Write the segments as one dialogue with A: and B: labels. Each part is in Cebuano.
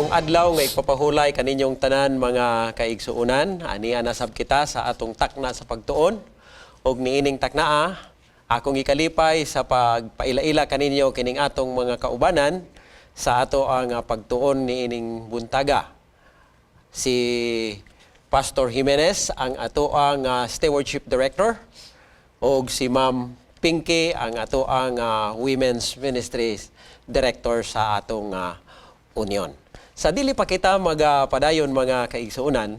A: Maayong adlaw nga igpapahulay kaninyong tanan, mga kaigsuonan. Ania nasab kita sa atong takna sa pagtuon. Og niining taknaa, akong ikalipay sa pagpaila-ila kaninyo kining atong mga kaubanan sa ato ang pagtuon niining buntaga. Si Pastor Jimenez ang ato ang Stewardship Director og si Ma'am Pinky ang ato ang Women's Ministries Director sa atong union. Sa dili pa kita magapadayon, mga kaigsuonan,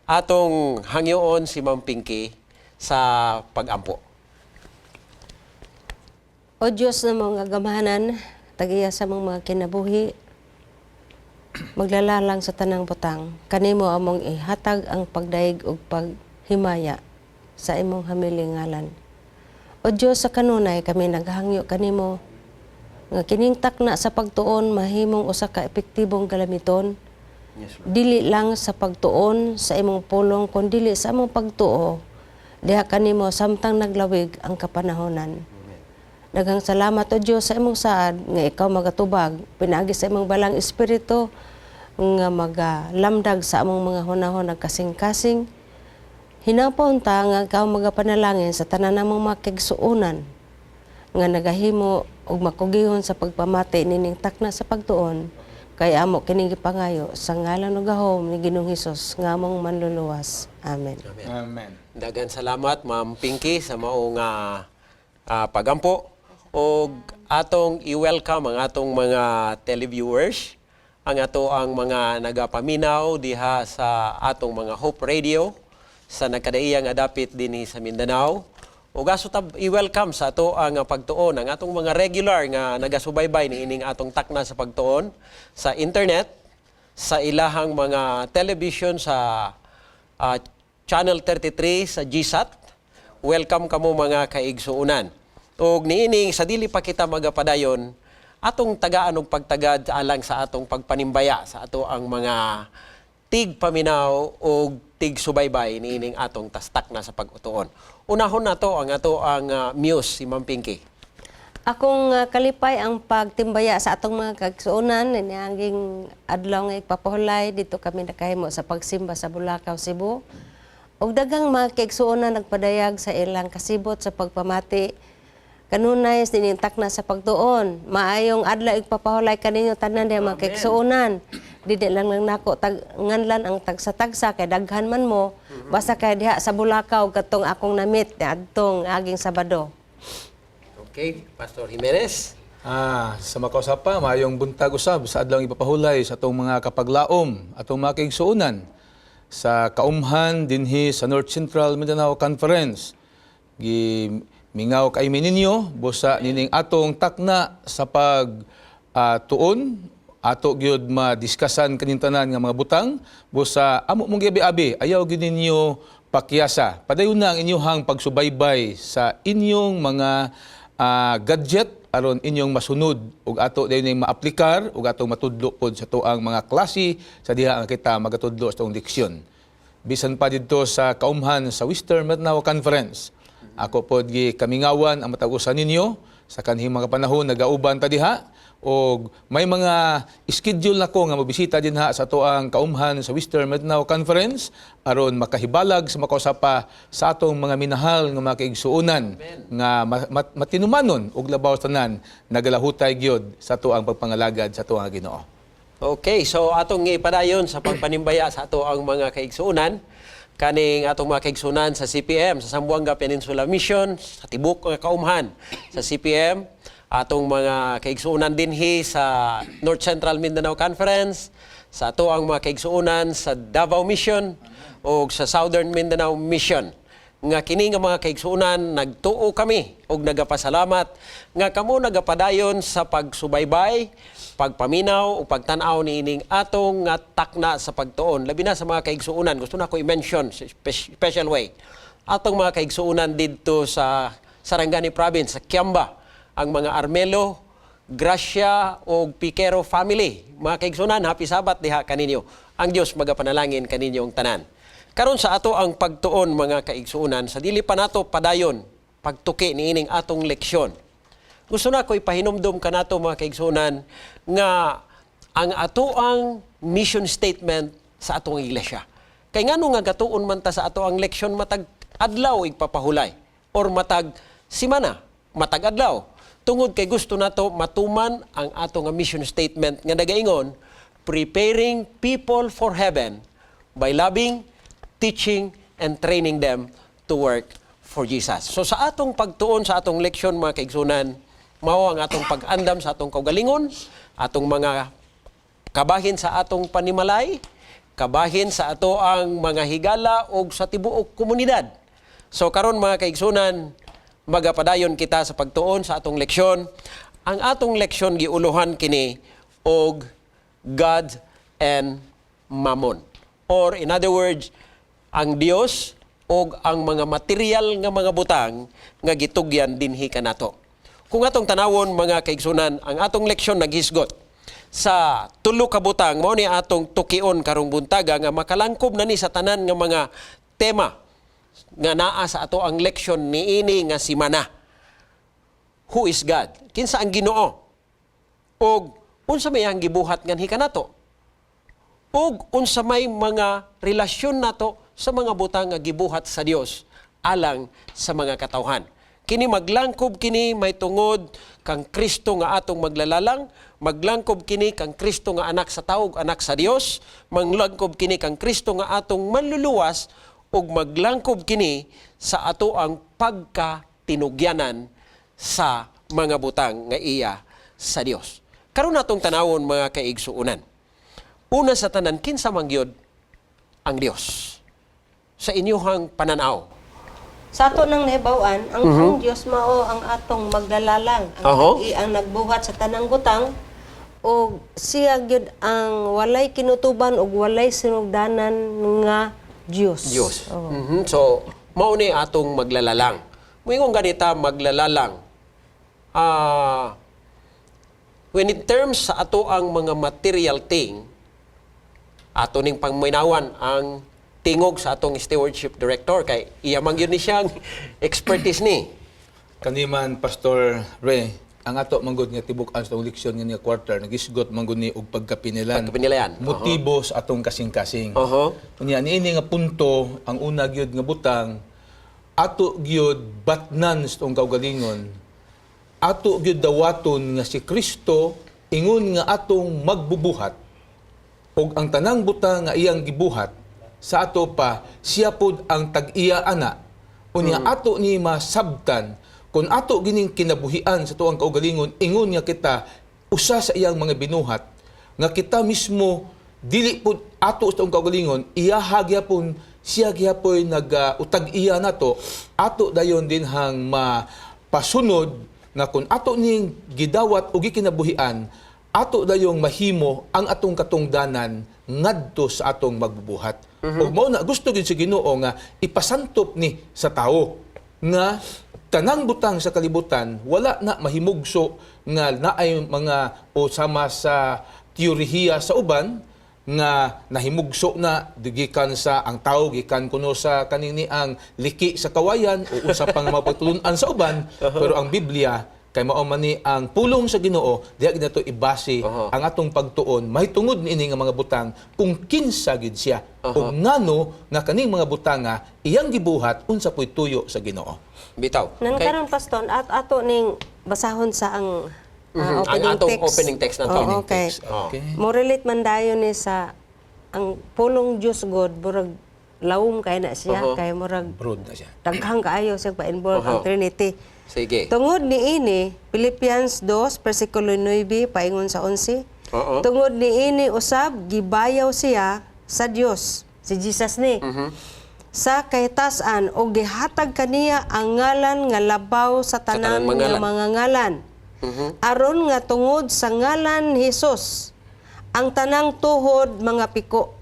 A: atong hangyoon si Ma'am Pinky sa pagampo.
B: O Diyos na mga gamhanan, tag-iya sa mga kinabuhi, maglalalang sa tanang butang, kanimo among ihatag ang pagdayeg ug paghimaya sa imong hamiling ngalan. O Diyos, sa kanunay kami naghangyo kanimo nga kining takna sa pagtuon mahimong usa ka epektibong galamiton dili lang sa pagtuon sa imong pulong kundili sa among pagtuo diha kanimo samtang naglawig ang kapanahonan. Daghang salamat, O Dios, sa imong saad nga ikaw magatubag pinaagi sa imong Balaang Espiritu nga magalamdag sa among mga hunahon ug kasing-kasing. Hinapon ta nga ikaw magapanalangin sa tanan namong mga kaigsuonan nga nagahimo og makugihon sa pagpamati nining takna sa pagtuon, kay amo kining gipangayo sa ngalan ug gahom ni Ginoong Hesus nga among Manluluwas. Amen.
A: Amen.
C: Amen.
A: Daghan salamat, Ma'am Pinky, sa maong pagampo og atong i-welcome ang atong mga televiewers, ang ato ang mga nagapaminaw diha sa atong mga Hope Radio sa nagkadaiya nga dapit dinhi sa Mindanao. Ug ato tab i-welcome sa ato ang pagtuon ang atong mga regular nga nagasubaybay niining atong takna sa pagtuon sa internet, sa ilahang mga television sa Channel 33 sa GSAT. Welcome kamo, mga kaigsuunan. Ug niining sa dili pa kita magapadayon, atong tagaan og pagtagad alang sa atong pagpanimbaya sa ato ang mga tigpaminaw og tigsubaybay niining atong takna sa pag-utuon. Unahon nato ang ato ang muse, si Ma'am Pinky.
B: Akong kalipay ang pagtimbaya sa atong mga kaigsuonan niaging adlaw nga igpapahulay. Dito kami nakahimo sa pagsimba sa Bulacau, Cebu. Ug daghang mga kaigsuonan nagpadayag sa ilang kasibot sa pagpamati kanunay nining takna sa pagtuon. Maayong adlaw igpapahulay kaninyo tanan diha, mga kaigsuonan. Dili lang lang nako tag nganlan ang tagsa-tagsa kay daghan man mo. Basta kay diha sa Bulacau katong akong namit adtong aging Sabado.
A: Okay, Pastor Jimenez.
C: Sa makausap pa, maayong buntag usab sa adlaw ipapahulay sa atong mga kapaglaom, atong mga kaigsuonan sa kaumhan dinhi sa North Central Mindanao Conference. Gi mingaw kay mi ninyo busa nining atong takna sa pag tuon ato gyud madiskasan kaning tanan nga mga butang. Busa amo mong giabi-abi, ayaw gyud ninyo pakyasa. Padayon na ang inyong pagsubaybay sa inyong mga gadget aron inyong masunod ug ato dayon ning maaplikar ug atong matudlo pod sa tuang mga klase sa diha nga kita magatudlo sa tuong leksyon. Bisan pa didto sa kaumhan sa Western Mindanao Conference. Ako pod gi kamingawan ang matag usa ninyo sa kanhing mga panahon nagauban ta diha og may mga schedule nako nga mobisita dinha sa atoang kaumhan sa Western Mindanao Conference aron makahibalag sa makausapa sa atong mga minahal nga mga kaigsuonan nga matinumanon ug labaw sa tanan nagalahutay gyud sa atoang pagpangalagad sa atoang Ginoo.
A: Okay, so atong ipadayon sa pagpanimbaya sa ato ang mga kaigsuonan kaning atong mga kaigsuonan sa CPM, sa Zamboanga Peninsula Mission, sa tibok nga kaumhan sa CPM, atong mga kaigsuonan dinhi sa North Central Mindanao Conference, sa ato ang mga kaigsuonan sa Davao Mission o sa Southern Mindanao Mission. Nga kini nga mga kaigsuonan, nagtuo kami og nagapasalamat nga kamo nagapadayon sa pagsubaybay, pagpaminaw o pagtan-aw niining atong nga takna sa pagtuon. Labi na sa mga kaigsuonan, gusto na ko i-mention sa special way. Atong mga kaigsuonan didto sa Sarangani Province, sa Kiamba, ang mga Armelo, Gracia o Piquero family. Mga kaigsuonan, happy Sabbath diha kaninyo. Ang Dios magapanalangin kaninyong tanan. Karon sa ato ang pagtuon, mga kaigsuonan, sa dili pa nato padayon pagtuki niining atong leksyon. Gusto na ko ipahinumdum kanato, mga kaigsuonan, nga Ang atoang mission statement sa atong iglesia. Kay ngano nga gatuon man ta sa ato ang leksyon matag adlaw igpapahulay or matag simana, matag adlaw? Tungod kay gusto nato matuman ang ato nga mission statement nga nagaingon, "Preparing people for heaven by loving, teaching, and training them to work for Jesus." So sa atong pagtuon sa atong leksyon, mga kaigsunan, mao ang atong pag-andam sa atong kaugalingon, atong mga kabahin sa atong panimalay, kabahin sa ato ang mga higala o sa tibuok komunidad. So karon, mga kaigsunan, magapadayon kita sa pagtuon sa atong leksyon. Ang atong leksyon giuluhan kini og God and Mammon. Or in other words, ang Dios og ang mga material nga mga butang nga gitugyan dinhi kanato. Kung atong tanawon, mga kaigsunan, ang atong leksyon naghisgot sa tulo ka butang. Mao ni atong tukion karong buntaga nga makalangkob na ni sa tanan nga mga tema nga naa sa ato ang leksyon niini nga simana. Who is God? Kinsa ang Ginoo? Og unsa may ang gibuhat nganhi kanato? Ug unsa may mga relasyon nato sa mga butang nga gibuhat sa Dios alang sa mga katawhan? Kini maglangkob kini may tungod kang Kristo nga atong maglalalang, maglangkob kini kang Kristo nga anak sa tawo, anak sa Dios, maglangkob kini kang Kristo nga atong manluluwas, ug maglangkob kini sa ato ang pagkatinugyanan sa mga butang nga iya sa Dios. Karon natong tanawon, mga kaigsuonan. Una sa tanan, kinsa man gyud ang Dios sa inyuhang pananaw?
B: Sa ato nang nahibaw-an, ang Dios mao ang atong maglalalang, ang ang nagbuhat sa tanang butang ug siya gyud ang walay kinutuban ug walay sinugdanan nga Dios.
A: Dios.
B: Oo.
A: So, mao ni atong maglalalang. Muingon ganita maglalalang. When in terms sa ato ang mga material thing, ato ning pangminawan ang tingog sa atong stewardship director kay iya man gyud ni siyang expertise ni.
C: Kaniman, Pastor Ray, ang ato manggod nga tibuk-an sa atong leksyon nga niya quarter nagisgot manggod ni og pagkapinilan.
A: Pagkapinilan.
C: Motibo sa atong kasing-kasing. Unya niini nga punto, ang una gyud nga butang ato gyud batnan sa atong kaugalingon. Ato gyud dawaton nga si Kristo ingon nga atong magbubuhat ug ang tanang butang nga iyang gibuhat sa ato pa, siya pod ang tag-iya ana. Unya ato ni masabtan kung ato gining kinabuhian sa tuang kaugalingon ingon nga kita usa sa iyang mga binuhat, nga kita mismo dili pod ato sa tuang kaugalingon, iyaha gyapon, siya gyapon nag-utag iya nato. Ato dayon din hang mapasunod nga kung ato ning gidawat o gikinabuhian, ato dayong mahimo ang atong katungdanan ngadto sa atong magbubuhat. Ug mao na gusto gyud sa Ginoo nga ipasantop ni sa tao nga tanang butang sa kalibutan wala na mahimugso nga naay mga o sama sa teorihiya sa uban nga nahimugso na gikan sa ang tao gikan kuno sa kaning ni ang liki sa kawayan o usa pang mapagtulun-an sa uban. Pero ang Biblia kay mao man ni ang pulong sa Ginoo, diha gid nato ibase ang atong pagtuon mahitungod niini nga mga butang, kung kinsa gid siya ug ngano nga kaning mga butanga iyang gibuhat, unsa po'y tuyo sa Ginoo.
A: Bitaw.
B: Nan karon, Pastor, at ato ning basahon sa ang
A: Ang
B: opening
A: atong
B: text.
A: opening text na to.
B: Oo, okay.
C: Text. Okay.
B: Mo relate man dayon ni sa ang pulong Dios God, murag lawom kay na siya, kay murag
C: Broad na siya.
B: daghang kaayo siya pa-involve ang Trinity.
A: Sige.
B: Tungod niini, Philippians 2 versikulo 9 paingon sa 11. Tungod niini usab gibayaw siya sa Dios, si Jesus ni, sa kahitasan og gihatag kaniya ang ngalan nga labaw sa tanan
A: tanang mga
B: nga
A: ngalan.
B: mga ngalan. Aron nga tungod sa ngalan ni Hesus ang tanang tuhod mga piko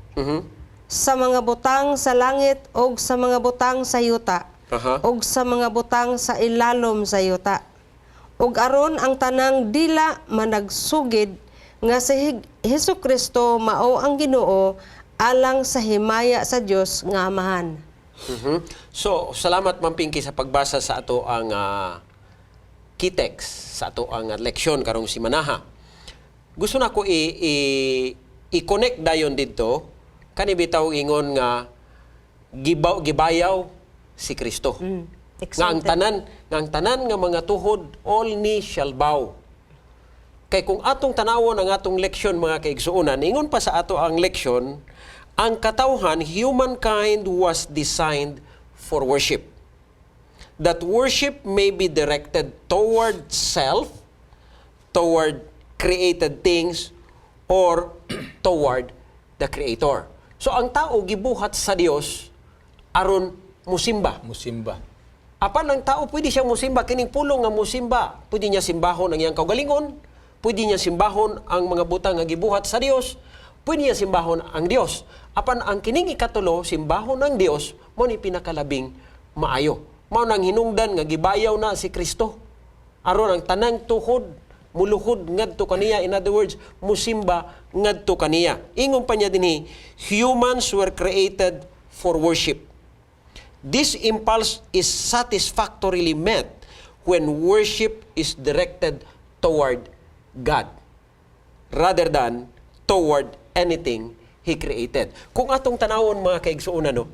B: sa mga butang sa langit og sa mga butang sa yuta ug sa mga butang sa ilalom sa yuta. Ug aron ang tanang dila managsugid nga si Hesus Kristo mao ang Ginoo, alang sa himaya sa Dios nga Amahan.
A: So, salamat, Ma'am Pinky, sa pagbasa sa ato ang key text sa ato ang leksyon karong simanaha. Gusto nako i i-connect dayon didto kani bitaw ingon nga gibaw, gibayaw si Kristo. Nga ang tanan nga mga tuhod, all knee shall bow. Kay kung atong tanawon ang atong leksyon, mga kaigsuonan, ingon pa sa ato ang leksyon, ang katawhan, humankind was designed for worship. That worship may be directed toward self, toward created things, or toward the Creator. So ang tao gibuhat sa Dios aron musimba.
C: Musimba.
A: Apan ang tao pwede siyang musimba kining pulong nga musimba. Pwede niya simbahon ang iyang kaugalingon, pwede niya simbahon ang mga butang nga gibuhat sa Dios, pwede niya simbahon ang Dios. Apan ang kining ikatulo, simbahon ang Dios, mao ni pinakalabing maayo. Mao nang hinungdan nga gibayaw na si Kristo. Aron ang tanang tuhod muluhod ngadto kaniya, in other words, musimba ngadto kaniya. Ingon pa niya dinhi, humans were created for worship. This impulse is satisfactorily met when worship is directed toward God rather than toward anything He created. Kung atong tanawon, mga kaigsuonan, no,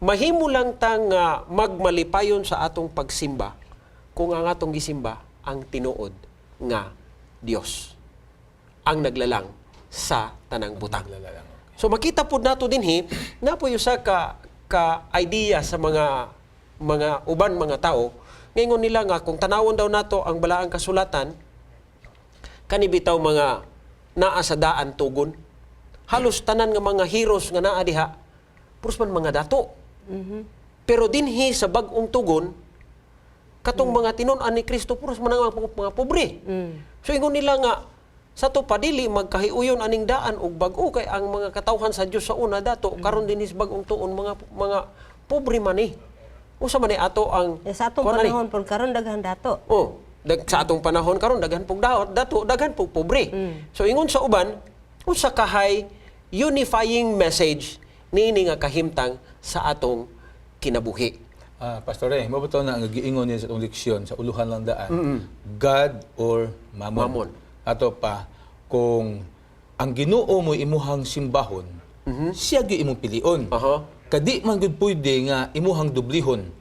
A: mahimo lang tang magmalipayon sa atong pagsimba kung ang atong gisimba ang tinuod nga Dios, ang naglalang sa tanang butang.
C: Naglalang.
A: So makita pud nato dinhi na po usa ka ka idea sa mga uban mga tao, ngayon nila nga kung tanawon daw nato ang balaang kasulatan, kani bitaw mga naa sa daan tugon, halos tanan nga mga heroes nga naa diha puros man mga dato, pero dinhi sa bag-ong tugon, katong mga tinun-an ni Kristo puros man ang mga pobre. So ingon nila nga sa to padili magkahiuyon aning daan og bag-o kay ang mga katawhan sa Dios sa una dato, karon dinhi sa bag-ong tuon mga pobre man ni. Usa man ni ato ang
B: Eh, sa atong
A: kuan ani?
B: Panahon pud karon daghan dato.
A: Oh, sa atong panahon karon daghan pug dato, daghan pug pobre. So ingon sa uban, usa kahay unifying message niini nga kahimtang sa atong kinabuhi?
C: Ah, Pastor, mao ba to na ang giingon niya sa atong leksyon sa uluhan lang daan? God or Mammon.
A: Mammon.
C: Ato pa kung ang Ginoo mo imuhang simbahon, siya gyud imong pilion. Kadi man gyud pwede nga imuhang dublihon.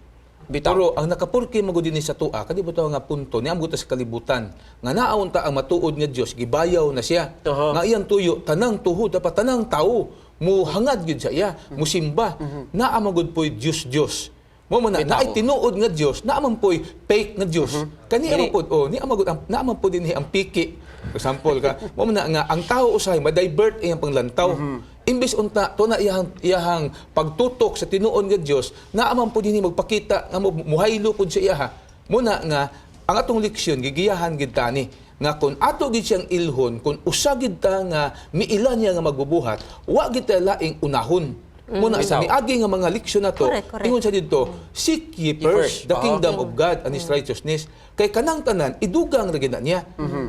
A: Bitaw.
C: Pero ang nakapurki mo gud dinhi sa tua, kadi ba nga punto niya sa kalibutan nga naawon ta ang matuod nga Dios, gibayaw na siya. Nga iyang tuyo tanang tuhod dapat tanang tao muhangad gyud sa iya, musimba. Naa man gud po'y Dios Dios. Mo man na
A: Bitaw.
C: naay tinuod nga Dios, naa man po'y fake nga Dios. Kani
A: Dili.
C: man pod, oh, ni man gud naa man pod dinhi ang piki. For example ka, mo man na nga ang tao usahay ma-divert iyang panglantaw. Imbes unta to na iyahang pagtutok sa tinuod nga Dios, naa man pod dinhi magpakita nga muhaylo pod sa iyaha. Muna nga ang atong leksyon gigiyahan gid tani nga kung ato gid siyang ilhon, kung usa gid ta nga miila niya nga magbubuhat, wa gid ta laing unahon. Muna sa
A: Bitaw.
C: miagi nga mga leksyon nato,
B: Correct, correct.
C: ingon sa didto, seek ye
A: Ye first.
C: first the kingdom of God and His righteousness, kay kanang tanan idugang ra gid na niya.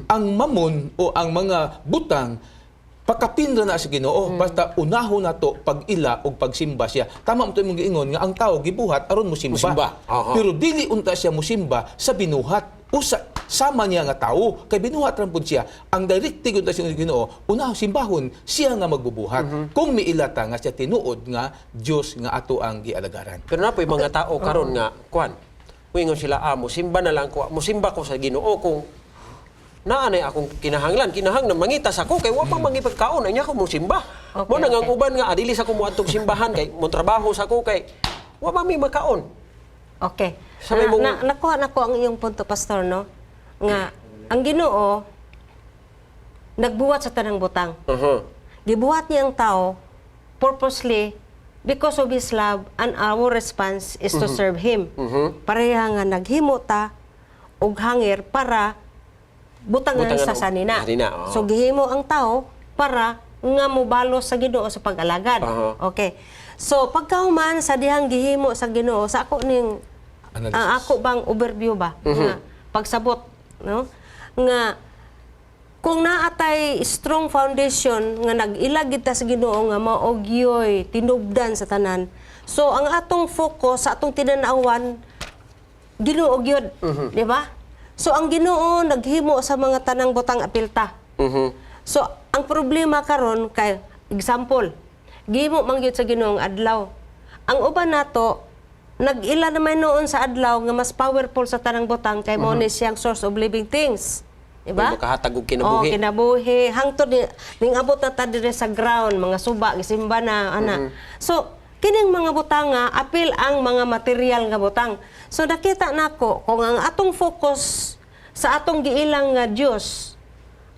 C: Ang mamon o ang mga butang pakapin ra na sa Ginoo, basta unahon nato pag-ila og pagsimba siya. Tama mo to imong giingon nga ang tao gibuhat aron mosimba.
A: Mosimba.
C: Pero dili unta siya mosimba sa binuhat usa sama niya nga tao kay binuhat ra pud siya. Ang directive unta sa Ginoo, unahon simbahon siya nga magbubuhat kung miila ta nga siya tinuod nga Dios nga ato ang gialagaran.
A: Pero na po'y mga tao karon nga kuan. Muingon sila, ah, musimba na lang ko, musimba ko sa Ginoo kung naa nay akong kinahanglan, kinahanglan mangitas ako kay wa pa mangipagkaon, anya ko musimba. Mo nang ang uban nga adili sa ko moadtong simbahan kay mo trabaho sa ko kay wa pa mi makaon.
B: Okay.
A: Sa may mong-
B: Nakuha na ko ang iyong punto, Pastor, no? Nga, ang Ginoo nagbuhat sa tanang butang. Gibuhat niya ang tao purposely because of His love, and our response is to serve Him. Pareha nga naghimo ta og hanger para butangan
A: Butangan
B: sa
A: og
B: sanina.
A: sanina, oo.
B: So gihimo ang tao para nga mobalos sa Ginoo sa pag-alagad. Okay. So pagkahuman sa dihang gihimo sa Ginoo sa ako ning
C: Analysis.
B: ang ako bang overview ba nga pagsabot, no, nga kung naatay strong foundation nga nag-ila gid ta sa Ginoo nga mao gyoy tinubdan sa tanan, so ang atong focus sa atong tinanawan, Ginoo gyud, di ba? So ang Ginoo naghimo sa mga tanang butang apilta. So, ang problema karon kay, example, gihimo man gyud sa Ginoo ang adlaw. Ang uban nato nag-ila naman noon sa adlaw nga mas powerful sa tanang butang kay mao ni siyang source of living things. Diba?
A: May makahatag og kinabuhi.
B: Oh, kinabuhi. Hangtod ni ning abot na ta dire sa ground, mga suba, gisimba na ana. So, kining mga butang nga apil ang mga material nga butang. So nakita nako kung ang atong focus sa atong giilang nga Dios,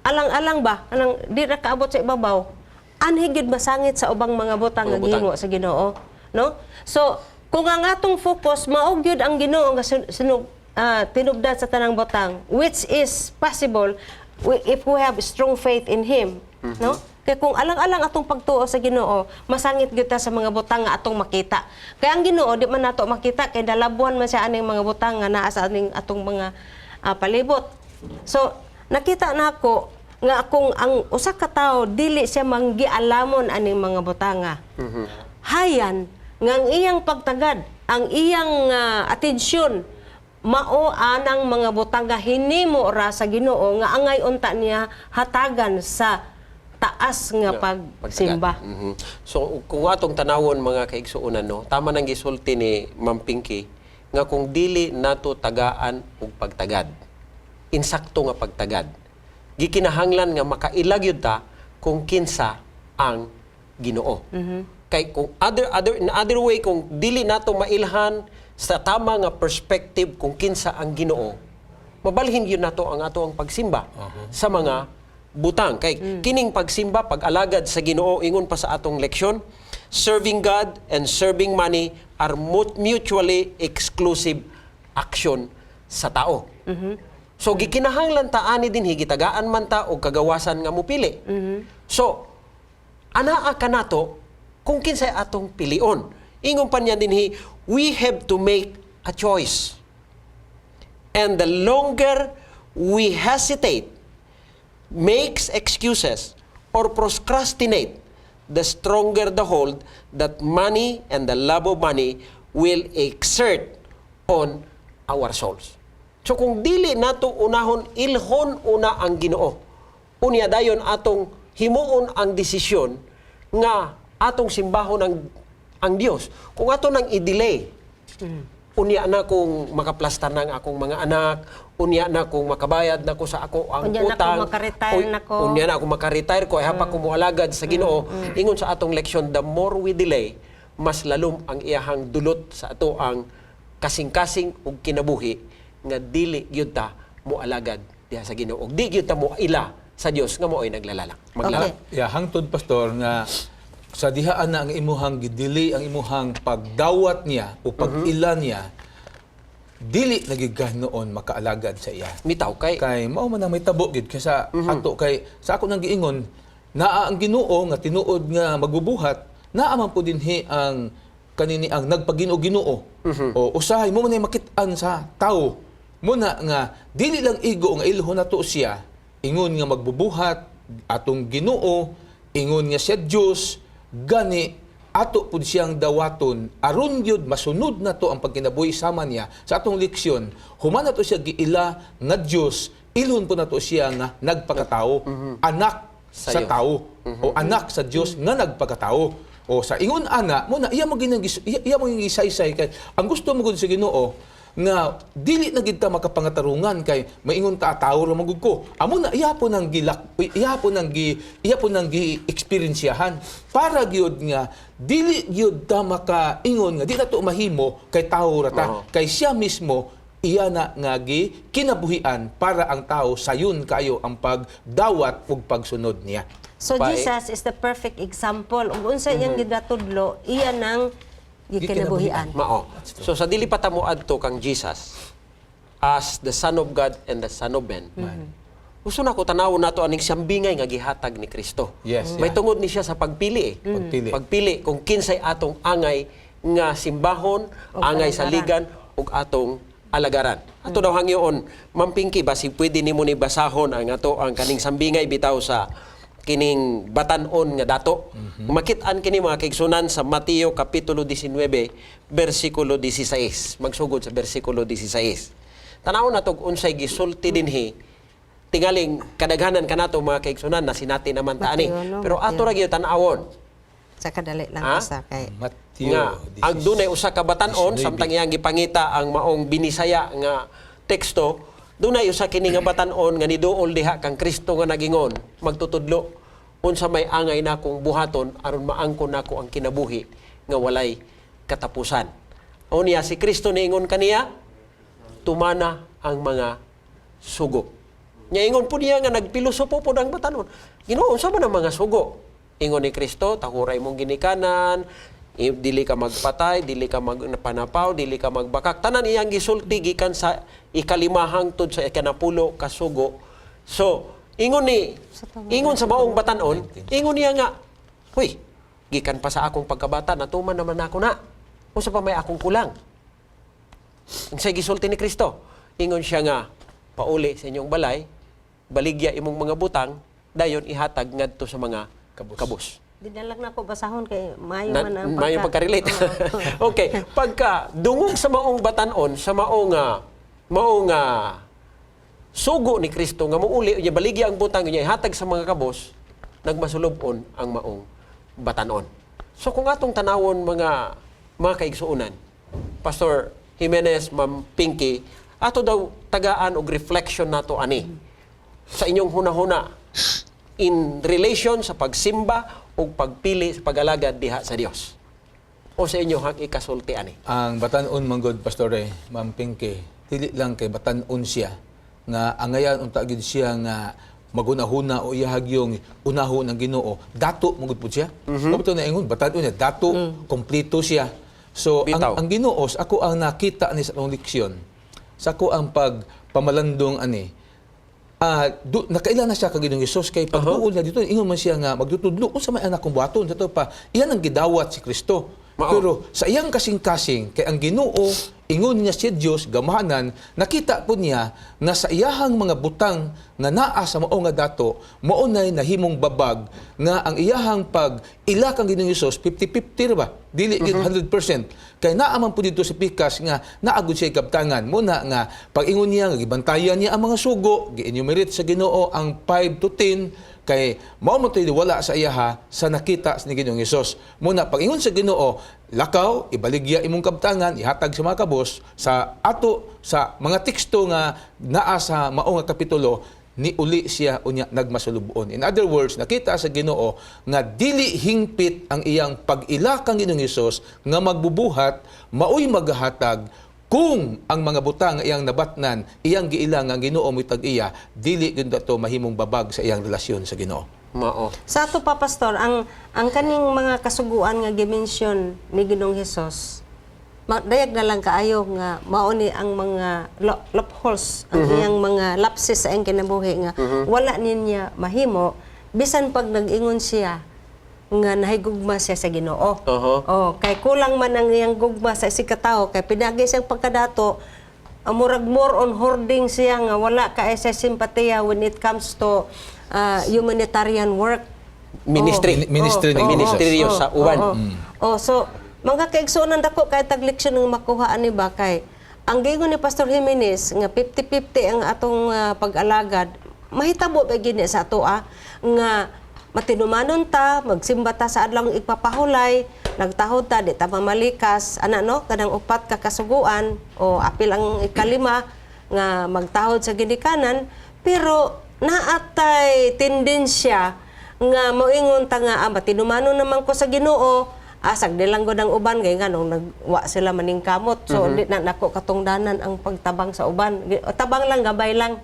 B: alang-alang ba, anang di ra kaabot sa ibabaw, anhi gyud masangit sa ubang mga butang
A: Mga
B: nga
A: butang.
B: gihimo sa Ginoo, no? So, kung ang atong focus mao gyud ang Ginoo nga tinubdan sa tanang butang, which is possible if we have strong faith in him, no? Kay kung alang-alang atong pagtuo sa Ginoo, masangit gyud ta sa mga butang nga atong makita. Kay ang Ginoo di man nato makita kay dalabuan man siya aning mga butang nga naa sa aning atong mga palibot. So, nakita nako nga kung ang usa ka tawo dili siya manggialamon aning mga butanga. Hayan nga ang iyang pagtagad, ang iyang atensyon mao anang mga butang nga hinimo ra sa Ginoo nga angay unta niya hatagan sa taas nga pagsimba.
A: So kung atong tanawon, mga kaigsuonan, no, tama nang gisulti ni Ma'am Pinky nga kung dili nato tagaan og pagtagad, insakto nga pagtagad, gikinahanglan nga makaila gyud ta kung kinsa ang Ginoo. Kay kung other other in other way, kung dili nato mailhan sa tama nga perspective kung kinsa ang Ginoo, mabalhin gyud nato ang ato ang pagsimba sa mga butang. Kay kining pagsimba, pag-alagad sa Ginoo, ingon pa sa atong leksyon, serving God and serving money are mutually exclusive action sa tao. So gikinahanglan ta ani dinhi, gitagaan man ta og kagawasan nga mupili. So anaa kanato kung kinsay atong pilion. Ingon pa niya dinhi, we have to make a choice. And the longer we hesitate, makes excuses, or procrastinate, the stronger the hold that money and the love of money will exert on our souls. So kung dili nato unahon ilhon una ang Ginoo, unya dayon atong himuon ang desisyon nga atong simbahon ang Dios. Kung ato nang i-delay, unya na kung makaplastar ng akong mga anak, unya na kung makabayad na ko sa ako ang
B: Unya na kung
A: utang,
B: makaretire na ko.
A: Unya na ako makaretire ko, ay hapa ko moalagad sa Ginoo. Ingon sa atong leksyon, the more we delay, mas lalom ang iyahang dulot sa ato ang kasing-kasing ug kinabuhi nga dili gyud ta moalagad diha sa Ginoo. Ug di gyud ta mo ila sa Dios nga mo'y naglalalak. Maglalak.
B: Okay.
C: Ya, hangtod, Pastor, nga sa dihaan na ang imuhang gidili ang imuhang pagdawat niya o pag-ila niya, dili na gyud ka noon makaalagad sa iya.
A: Mitaw kay
C: Kay mao man ang may tabo gid kay sa ato, kay sa ako nang giingon, naa ang Ginoo nga tinuod nga magbubuhat, naa man po dinhi ang kanini ang nagpaginoo-ginoo. O usahay mo man ay makit-an sa tao muna nga dili lang igo nga ilhon nato siya ingon nga magbubuhat atong Ginoo, ingon nga siya Dios, gani ato pud siyang dawaton aron gyud masunod nato ang pagkinabuhi sama niya. Sa atong leksyon, human nato siya giila nga Dios, ilhon po nato siya nga nagpakatao, anak
A: Sa
C: sa
A: Dios.
C: tao o anak sa Dios nga nagpakatao. O sa ingon ana mo na iya mo ginagis iya, iya mo gisaysay kay ang gusto mo gud sa Ginoo nga dili na gid ta makapangatarungan kay maingon ta, "Tawo ra man gud ko." Amo na iya po nang gilak iya po nang gi eksperyensyahan para gyud nga dili gyud ta makaingon nga di na to mahimo kay tawo ra ta, kay siya mismo iya na nga gi kinabuhian para ang tao sayon kayo ang pagdawat ug pagsunod niya.
B: So Jesus is the perfect example. Ug unsa iyang gidatudlo, iya nang gikinabuhian.
A: Mao. So sa dili pa ta mo adto kang Jesus as the Son of God and the Son of Man. Gusto na ko tanawon nato aning sambingay nga gihatag ni Kristo. May tungod ni siya sa pagpili eh.
C: Pagpili.
A: Pagpili kung kinsay atong angay nga simbahon,
B: Og
A: angay
B: alagaran.
A: saligan ug atong alagaran. Ato daw hangyoon, Ma'am Pinky, basi pwede nimo ni basahon ang ato ang kaning sambingay bitaw sa kining batan-on nga dato. Makit-an kini, mga kaigsunan, sa Mateo kapitulo 19 bersikulo 16. Magsugod sa bersikulo 16. Tanawon nato unsay gisulti dinhi. Tingaling kadaghanan kanato, mga kaigsunan, na sinati naman ta ani.
B: Mateo, no?
A: Pero ato ra gyud tan-awon.
B: Sa kadali lang
A: Ha?
B: basta kay
C: Mateo
A: Nga ang dunay usa ka batan-on
C: 19.
A: samtang iyang gipangita ang maong Binisaya nga teksto, dunay usa kini nga batan-on nga niduol diha kang Kristo nga nagingon, magtutudlo, unsa may angay nakong buhaton aron maangkon nako ang kinabuhi nga walay katapusan? Unya si Kristo niingon kaniya, "Tumana ang mga sugo." Nya ingon po niya nga nagpilosopo po ang batanon, "Ginoo, unsa man ang mga sugo?" Ingon ni Kristo, "Tahuray mong ginikanan, dili ka magpatay, dili ka magpanapaw, dili ka magbakak." Tanan iyang gisulti gikan sa ikalima hangtod sa ikanapulo ka sugo. So, ingon sa maong batanon, ingon niya nga, "Huy, gikan pa sa akong pagkabata, natuman naman ako na. Unsa pa may akong kulang?" Ang sa gisulti ni Kristo, ingon siya nga, "Pauli sa inyong balay, baligya imong mga butang, dayon ihatag ngadto sa mga
C: Kabus.
A: kabus."
B: Di na lang nako basahon kay maayo
A: Na,
B: man ang
A: maayo pagka-relate. Okay, pagka dungog sa maong batanon, sa maong sugo ni Kristo nga muuli, unya baligya ang butang, unya ihatag sa mga kabos, nagmasulubon ang maong batanon. So kung atong tanawon, mga kaigsuonan, Pastor Jimenez, Ma'am Pinky, ato daw tagaan og reflection nato ani sa inyong hunahuna in relation sa pagsimba o pagpili sa pag-alagad diha sa Dios. O sa inyo hang ikasulti ani?
C: Ang batan-on manggod, Pastore, Ma'am Pinky, dili lang kay batan-on siya nga angayan unta gid siya nga magunahuna o iyahag yung unahon ang Ginoo, dato manggod pud siya. Mm-hmm. Na ingon batan-on niya, dato, kompleto siya. So
A: Bitaw.
C: ang Ginoo, sa ako ang nakita ni sa atong leksyon, sa ako ang pagpamalandong ani, nakaila na siya kag Ginoong Hesus kay pagduol niya dito, ingon man siya nga magtutudlo, unsa may anak kong buhaton sa to pa, iyan ang gidawat si Kristo.
A: Mao.
C: Pero sa iyang kasing-kasing kay ang Ginoo, ingon niya siya Dios gamahanan, nakita po niya na sa iyahang mga butang nga naa sa mao nga dato, mao nay nahimong babag nga ang iyahang pag ila kang Ginoong Hesus 50-50 ra ba, dili gyud 100%, kay naa man po dito sa pikas nga naagod siya kabtangan muna nga pag ingon niya nga gibantayan niya ang mga sugo, gi-enumerate sa Ginoo ang 5 to 10, kay mao mo to'y wala sa iyaha sa nakita ni Ginoong Hesus. Muna pag ingon sa Ginoo, "Lakaw, ibaligya imong kabtangan, ihatag sa mga kabos," sa ato sa mga teksto nga naa sa mao nga kapitulo, ni uli siya unya nagmasulubon. In other words, nakita sa Ginoo nga dili hingpit ang iyang pag-ila kang Ginoong Hesus nga magbubuhat, maoy magahatag kung ang mga butang nga iyang nabatnan, iyang giila nga ang Ginoo mo'y tag-iya, dili gyud to mahimong babag sa iyang relasyon sa Ginoo.
A: Mao.
B: Sa ato pa, Pastor, ang kaning mga kasuguan nga gi-mention ni Ginoong Hesus, dayag na lang kaayo nga mao ni ang mga loopholes, ang iyang mga lapses sa iyang kinabuhi nga wala ninya mahimo bisan pag nag-ingon siya nga nahigugma siya sa Ginoo. Oh, kay kulang man ang iyang gugma sa isig ka tawo kay pinagi siyang pagkadato, murag more on hoarding siya nga wala ka sa simpatiya when it comes to humanitarian work.
A: Ministry.
C: Ministry ni Ginoong Jesus.
A: Ministeryo sa uban.
B: Oo. Oh, so mga kaigsuonan, dako kay tag leksyon nga makuha ani ba, kay ang giingon ni Pastor Jimenez nga 50-50 ang atong pag-alagad, mahitabo ba gini sa ato nga matinumanon ta, magsimba ta sa adlawng igpapahulay, nagtahod ta, di ta mamalikas, ana no, kanang upat ka kasuguan o apil ang ikalima nga magtahod sa ginikanan, pero naatay tendensya nga moingon ta nga matinumanon naman ko sa Ginoo, sagdi lang gud ang uban kay nganong nagwa sila maningkamot, so di na nako katungdanan ang pagtabang sa uban. Tabang lang, gabay lang.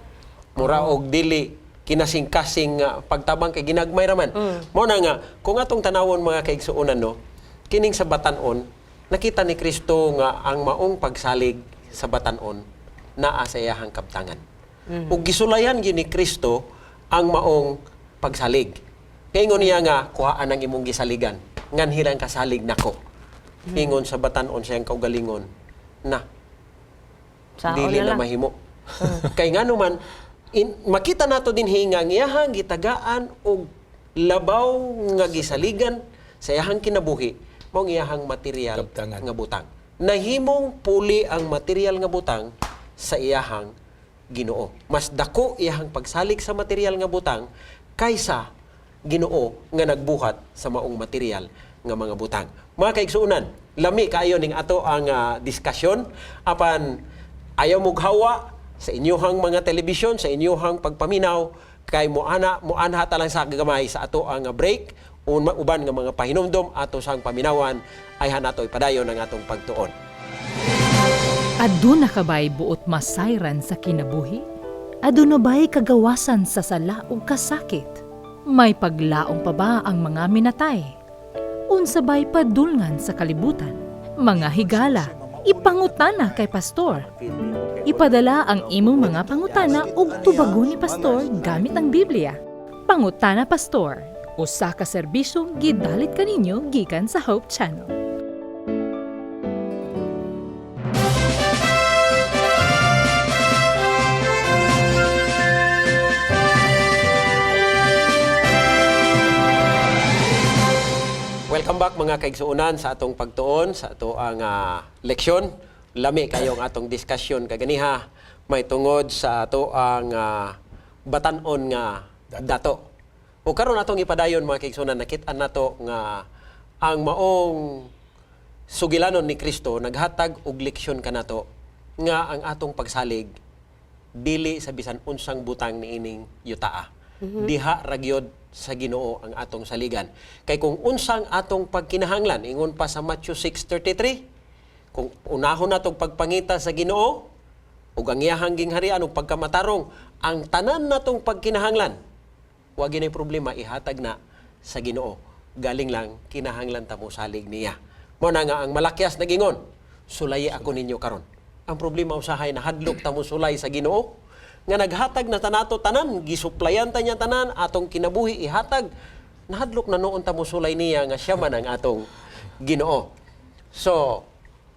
A: Mura og dili kinasing-kasing nga pagtabang kay ginagmay raman. Mo na nga kung atong tanawon, mga kaigsuonan, no, kining sa batan-on, nakita ni Kristo nga ang maong pagsalig sa batan-on naa sa iyahang kabtangan. Ug gisulayan gyud ni Kristo ang maong pagsalig. Kay ingon niya nga, "Kuhaan ang imong gisaligan. Nganhi lang kasalig nako?" Ingon sa batan-on sa iyang kaugalingon na
B: Sao
A: dili
B: na
A: na
B: lang.
A: Mahimo. Kay ngano man makita nato din nga ang iyahang gitagaan og labaw nga gisaligan sa iyahang kinabuhi mao ang iyahang material
C: Kabtangan.
A: nga butang. Nahimong puli ang material nga butang sa iyahang Ginoo. Mas dako iyahang pagsalig sa material nga butang kaysa Ginoo nga nagbuhat sa maong material nga mga butang. Mga kaigsuonan, lami kaayo ning ato ang diskusyon apan ayaw mughawa sa inyuhang mga telebisyon, sa inyuhang pagpaminaw kay moana moanha ta lang sa gamay sa ato ang break uban nga mga pahinumdom ato sang paminawan ay hanato ipadayon ang atong pagtuon.
D: Aduna ka ba'y buot masayran sa kinabuhi? Aduna ba'y kagawasan sa sala ug kasakit? May paglaom pa ba ang mga minatay? Unsa ba'y padulngan sa kalibutan? Mga higala, ipangutana kay pastor. Ipadala ang imong mga pangutana ug tubagon ni pastor gamit ang Biblia. Pangutana Pastor, usa ka serbisyong gidalit kaninyo gikan sa Hope Channel.
A: Welcome back, mga kaigsuonan, sa atong pagtuon, sa ato ang leksyon. Lami kayo ang atong diskusyon kaganiha may tungod sa ato ang batan-on nga dato. O karon atong ipadayon, mga kaigsuonan, nakit-an nato nga ang maong sugilanon ni Kristo naghatag og leksyon kanato nga ang atong pagsalig dili sa bisan unsang butang niining yutaa. Diha ra gyud sa Ginoo ang atong saligan. Kay kung unsang atong pagkinahanglan, ingon pa sa Matthew 6:33, kung unahon natong pagpangita sa Ginoo ug ang iyahang gingharian ug pagkamatarong, ang tanan natong pagkinahanglan, wa ginay problema, ihatag na sa Ginoo. Galing lang kinahanglan ta mo salig niya. Mo na nga ang Malakias nagingon, "Sulayi ako ninyo karon." Ang problema usahay nahadlok ta mo sulay sa Ginoo nga naghatag na tanato tanan, gisuplayan ta niya tanan, atong kinabuhi ihatag. Nahadlok na noon ta mo sulay niya nga siya man ang atong Ginoo. So,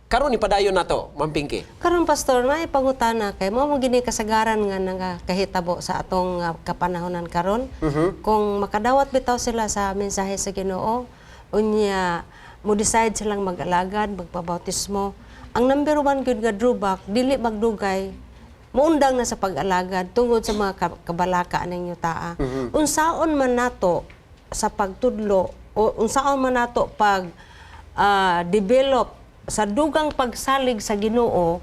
A: karon ipadayon nato, Ma'am Pinky.
B: Karon, pastor, may pangutana kay mao mo gini kasagaran nga nagakahitabo sa atong kapanahonan karon. Kung makadawat bitaw sila sa mensahe sa Ginoo, unya mo decide silang mag-alagad, magpabautismo. Ang number one gyud nga drawback, dili magdugay muundang na sa pag-alagad tungod sa mga kabalaka ning yutaa. Unsaon man nato sa pagtudlo o unsaon man nato pag develop sa dugang pagsalig sa Ginoo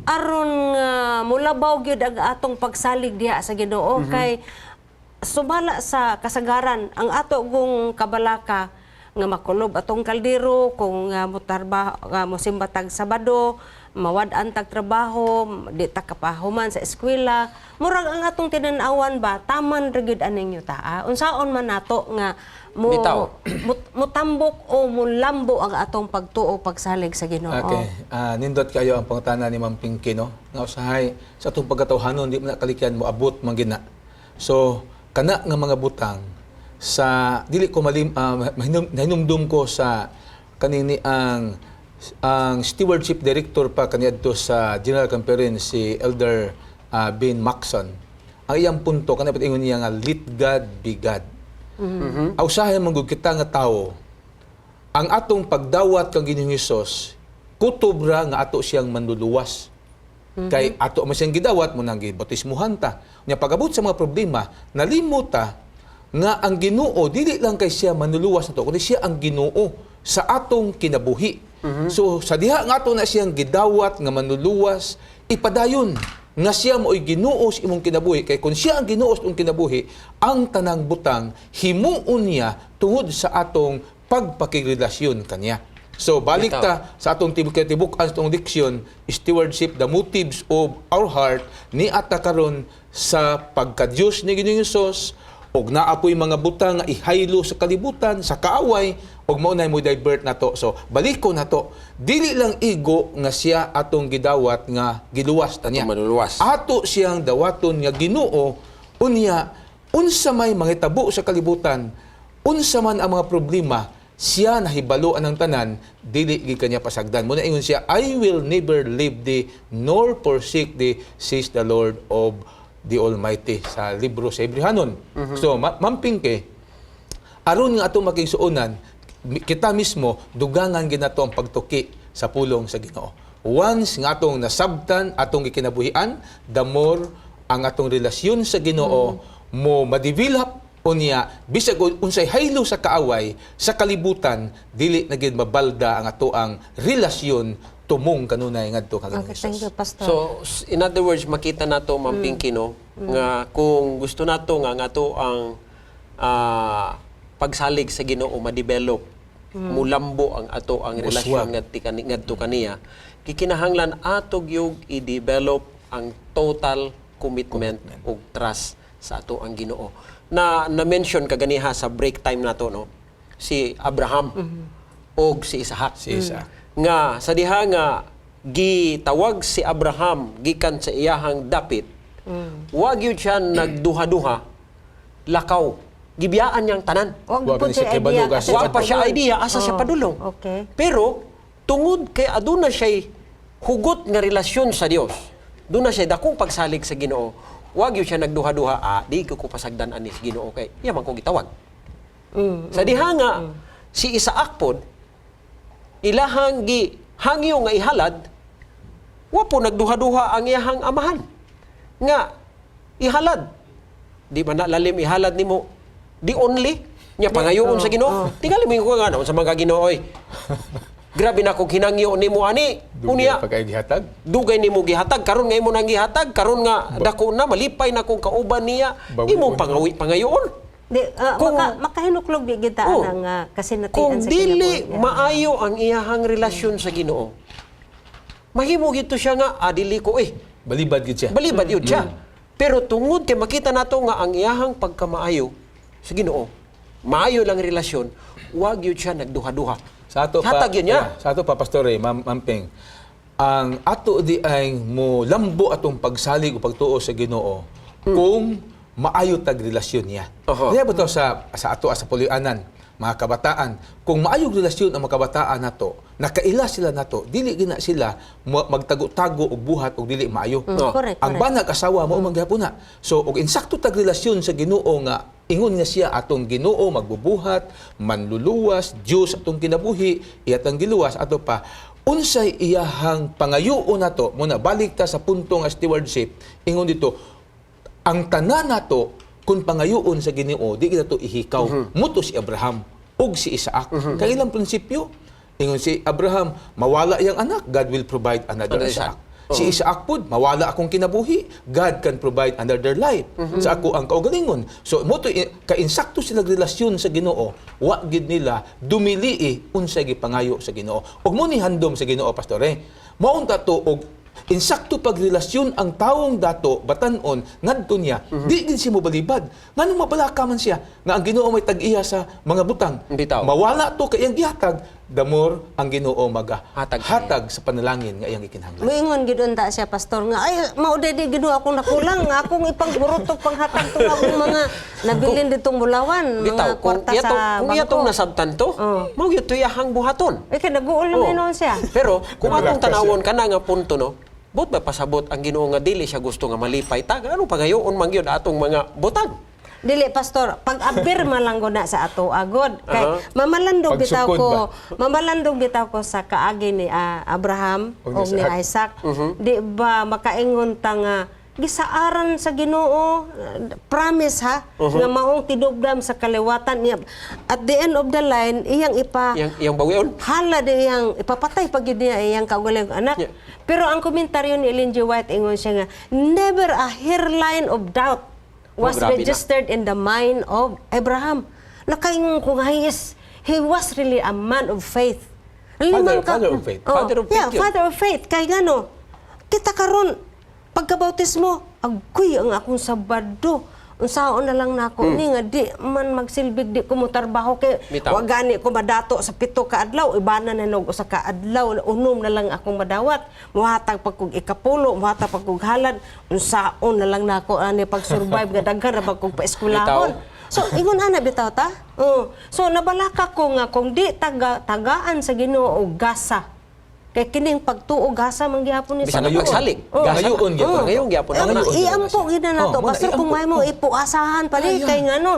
B: aron nga mulabaw gyud ang atong pagsalig diha sa Ginoo, kay sumala sa kasagaran ang ato kung kabalaka nga makulob atong kaldero kung motarba nga mosimba tag Sabado, mawad-an tag trabaho, di ta kapahuman sa eskwela, murag ang atong tinan-awan ba taman ra gyud aning yutaa. Unsaon man nato nga mo
A: Bitaw.
B: Mutambok o mulambo ang atong pagtuo, pagsalig sa Ginoo?
C: Okay. Nindot kayo ang pangutana ni Ma'am Pinky, no? Nga usahay, sa atong pagkatawhanon, di man na kalikyan mo abot man gina. So, kana nga mga butang, sa dili ko malim, nahinumdum ko sa kanini ang stewardship director pa kaniadto sa General Conference, si Elder Ben Maxon. Ang iyang punto kana ingon niya nga let God be God. Mm-hmm. Usahay man gud kita nga tawo, ang atong pagdawat kang Ginoong Hesus, kutob ra nga ato siyang manluluwas. Kay ato man siyang gidawat mo nang gibautismuhan ta. Nya pag-abot sa mga problema, nalimot ta nga ang Ginoo dili lang kay siya manluluwas nato, kundi siya ang Ginoo sa atong kinabuhi. So sa diha nga ato na siyang gidawat nga manluluwas, ipadayon nga siya mo'y Ginoo sa imong kinabuhi, kay kung siya ang Ginoo sa imong kinabuhi, ang tanang butang himuon niya tungod sa atong pagpakigrelasyon kaniya. So balik
A: Bitaw.
C: ta sa atong tibuk sa atong diksyon, stewardship, the motives of our heart ni ata karon sa pagka-Diyos ni Ginoong Hesus og naa po'y mga butang nga ihaylo sa kalibutan sa kaaway og mao nay mo divert nato. So baliko nato, dili lang igo nga siya atong gidawat nga giluwas ta niya.
A: Atong manluluwas.
C: Ato siyang dawaton nga Ginoo, unya unsa may mangitabo sa kalibutan, unsa man ang mga problema, siya nahibalo ang tanan, dili gid kanya pasagdan. Muna ingon siya, "I will never leave thee nor forsake thee, says the Lord of the Almighty," sa libro sa Hebrehanon. So Ma'am Pinky, aron nga atong makigsuonan, kita mismo dugangan ginato ang pagtuki sa pulong sa Ginoo. Once nga atong nasabtan atong gikinabuhian, the more Ang atong relasyon sa Ginoo mo ma-develop unya, bisag unsay haylo sa kaaway sa kalibutan, dili na gid mabalda ang atoang relasyon tumong kanunay ngadto kang
B: Okay, thank you,
C: Jesus.
B: Pastor.
A: So, in other words, makita nato, Ma'am Pinky, no, nga kung gusto nato nga nga to ang pagsalig sa Ginoo ma-develop, mulambo ang ato ang relasyon ngadto kaniya, gikinahanglan ato gyud i-develop ang total commitment ug trust sa ato ang Ginoo. Na na-mention kaganiha sa break time nato, no, si Abraham og si Isaac.
C: Si Isaac.
A: Nga sa diha nga gitawag si Abraham gikan sa iyahang dapit, wa gyud siya nagduha-duha, lakaw, gibiyaan niyang tanan.
B: Wag
C: Wa
B: po
C: gani siya
B: siya
C: kay
B: idea
C: Balugas.
B: asa
A: Wa pa siya
B: padulong.
A: idea asa siya
B: Oh,
A: padulong.
B: Okay.
A: Pero tungod kay aduna siya hugot nga relasyon sa Dios, duna siya dakong pagsalig sa Ginoo, wa gyud siya nagduha-duha, ah, di ko pasagdan ani sa Ginoo kay iya man ko gitawag. Sa diha nga si Isaac pod ilahang gi hangyo nga ihalad, wa po nagduha-duha ang iyahang amahan nga ihalad. Di ba na lalim ihalad nimo di only nya pangayoon sa Ginoo? Tingali mo ko nga sa mga Ginoo oy. Grabe na kung hinangyo nimo ani.
C: Dugay
A: Unya
C: pagkay gihatag.
A: Dugay nimo gihatag, karon nga imo nang gihatag, karon nga dako na, malipay na kung kauban niya,
C: Bawion.
A: imong pangawi pangayoon.
B: Di, makahinuklog di kita ang kasinatian
A: Kung
B: sa
A: dili
B: kinabuhi.
A: maayo ang iyahang relasyon sa Ginoo, mahimo gito siya nga ah, dili ko eh.
C: Balibad gid siya.
A: Balibad yun siya. Pero tungod kay makita nato nga ang iyahang pagkamaayo sa Ginoo, maayo lang relasyon, wag yun siya nagduha-duha.
C: Sa ato pa,
A: Hatag yun niya.
C: Yeah, sa ato pa, Pastor Ray, Ma'am, Ma'am Ping, ang ato di ay mo lambo atong pagsalig o pagtuo sa Ginoo kung maayo tag relasyon niya. Kaya ba to sa ato sa pulianan, mga kabataan, kung maayong relasyon ang mga kabataan nato, nakaila sila nato, dili gina sila magtago-tago og buhat og dili maayo.
B: Correct,
C: Ang
B: correct.
C: banag asawa mao man gihapon na. So og insakto tag relasyon sa Ginoo nga ingon nga siya atong Ginoo magbubuhat, manluluwas, Dios atong kinabuhi, iyatang giluwas ato pa unsay iyahang pangayoon nato. Muna balik ta sa punto nga stewardship, ingon dito ang tanan nato kung pangayoon sa Ginoo di kita to ihikaw. Muto si Abraham ug si Isaac. Kay ilang prinsipyo, ingon si Abraham, mawala iyang anak, God will provide another
A: Another
C: Isaac.
A: Isaac.
C: Si Isaac pud, mawala akong kinabuhi, God can provide another life sa ako ang kaugalingon. So mo to kainsakto sila relasyon sa Ginoo, wa gid nila dumilii unsay gipangayo sa Ginoo. Ug mo ni handom sa Ginoo, Pastor eh. Maunta to og insakto pagrelasyon ang tawong dato batan-on ngadto niya, di gid siya mobalibad. Nganong mabalaka man siya nga ang Ginoo may tag-iya sa mga butang?
A: Bitaw.
C: Mawala to kay iyang gihatag, the more ang Ginoo maga
A: Hatag sa
C: hatag sa panalangin nga iyang gikinahanglan.
B: Muingon gid unta siya, Pastor, nga ay mao di Ginoo akong nakulang akong ipangburutog panghatag tong akong mga nabilin ditong bulawan, mga
A: Bitaw, kung
B: kwarta
A: iya
B: sa
A: tong, kung iya
B: bangko.
A: tong nasabtan to, mao gyud to iyahang buhaton.
B: Ay kay naguol
A: Oo.
B: na noon siya.
A: Pero kung atong
C: Nabalaka siya.
A: tanawon kana nga punto, no, bot ba pasabot ang Ginoo nga dili siya gusto nga malipay ta? Ano pangayoon man gyud atong mga butang?
B: Dili, Pastor, pag-abirma lang ko na sa ato agod. Kay mamalandog bitaw
C: Pagsukod
B: ko,
C: ba?
B: mamalandog bitaw ko sa kaagi ni Abraham
C: Og
B: og
C: ni
B: ni
C: Isaac.
B: Isaac. Di ba makaingon ta nga gisaaran sa Ginoo, promise ha, nga maong tidugdam sa kaliwatan niya. At the end of the line, iyang ipa
A: Iyang iyang bawion.
B: hala di iyang ipapatay pag yun niya iyang kaugalingong anak. Pero ang komentaryo ni Ellen G. White, ingon siya nga never a hairline of doubt was
A: Oh, grabe na.
B: registered in the mind of Abraham. Nakaingon ko nga, he was really a man of faith.
C: Father of faith.
B: Oh,
A: Father of faith
B: yeah,
A: yun.
B: father of faith. Kay ngano, kita karon pagkabautismo, agoy ang akong Sabado. Unsaon na lang nako ni nga di man magsilbig, di ko mo trabaho kay
A: Bitaw.
B: wa gani ko madato sa 7 ka adlaw, ibana na nog usa ka adlaw, unom na lang akong madawat, muhatag pag kog ikapulo, muhatag pag kog halad, unsaon na lang nako ani pag survive nga daghan ra pag kog paeskwelahon.
A: Bitaw.
B: So ingon ana bitaw ta. Oh. So nabalaka ko nga kung di taga tagaan sa Ginoo og gasa. Kay kining pagtuo gasa man gihapon ni
A: Bisan
B: sa
A: ang
B: Ginoo.
A: pagsalig.
B: Oh.
A: Gasa.
C: Ngayon gyapon.
A: Ngayon gyapon.
B: Eh,
A: Ang
C: Ngayon.
B: iampo gid na nato.
C: Oh, muna,
B: Pastor, kung
C: iampo.
B: may mo ipuasahan pa ni kay ngano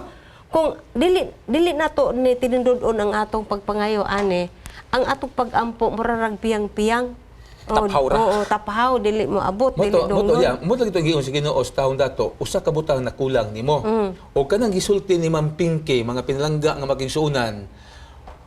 B: kung dili dili nato ni tinindud-on ang atong pagpangayo ani, ang atong pagampo murarag piyang-piyang.
A: Taphaw ra.
B: Oo, taphaw dili mo abot, dili
C: Mo to,
B: dunggon.
C: yeah, mo to gito giingon sa Ginoo sa taon dato, usa ka butang na kulang nimo. O kanang gisulti ni Ma'am Pinky, mga pinalangga nga magigsuonan,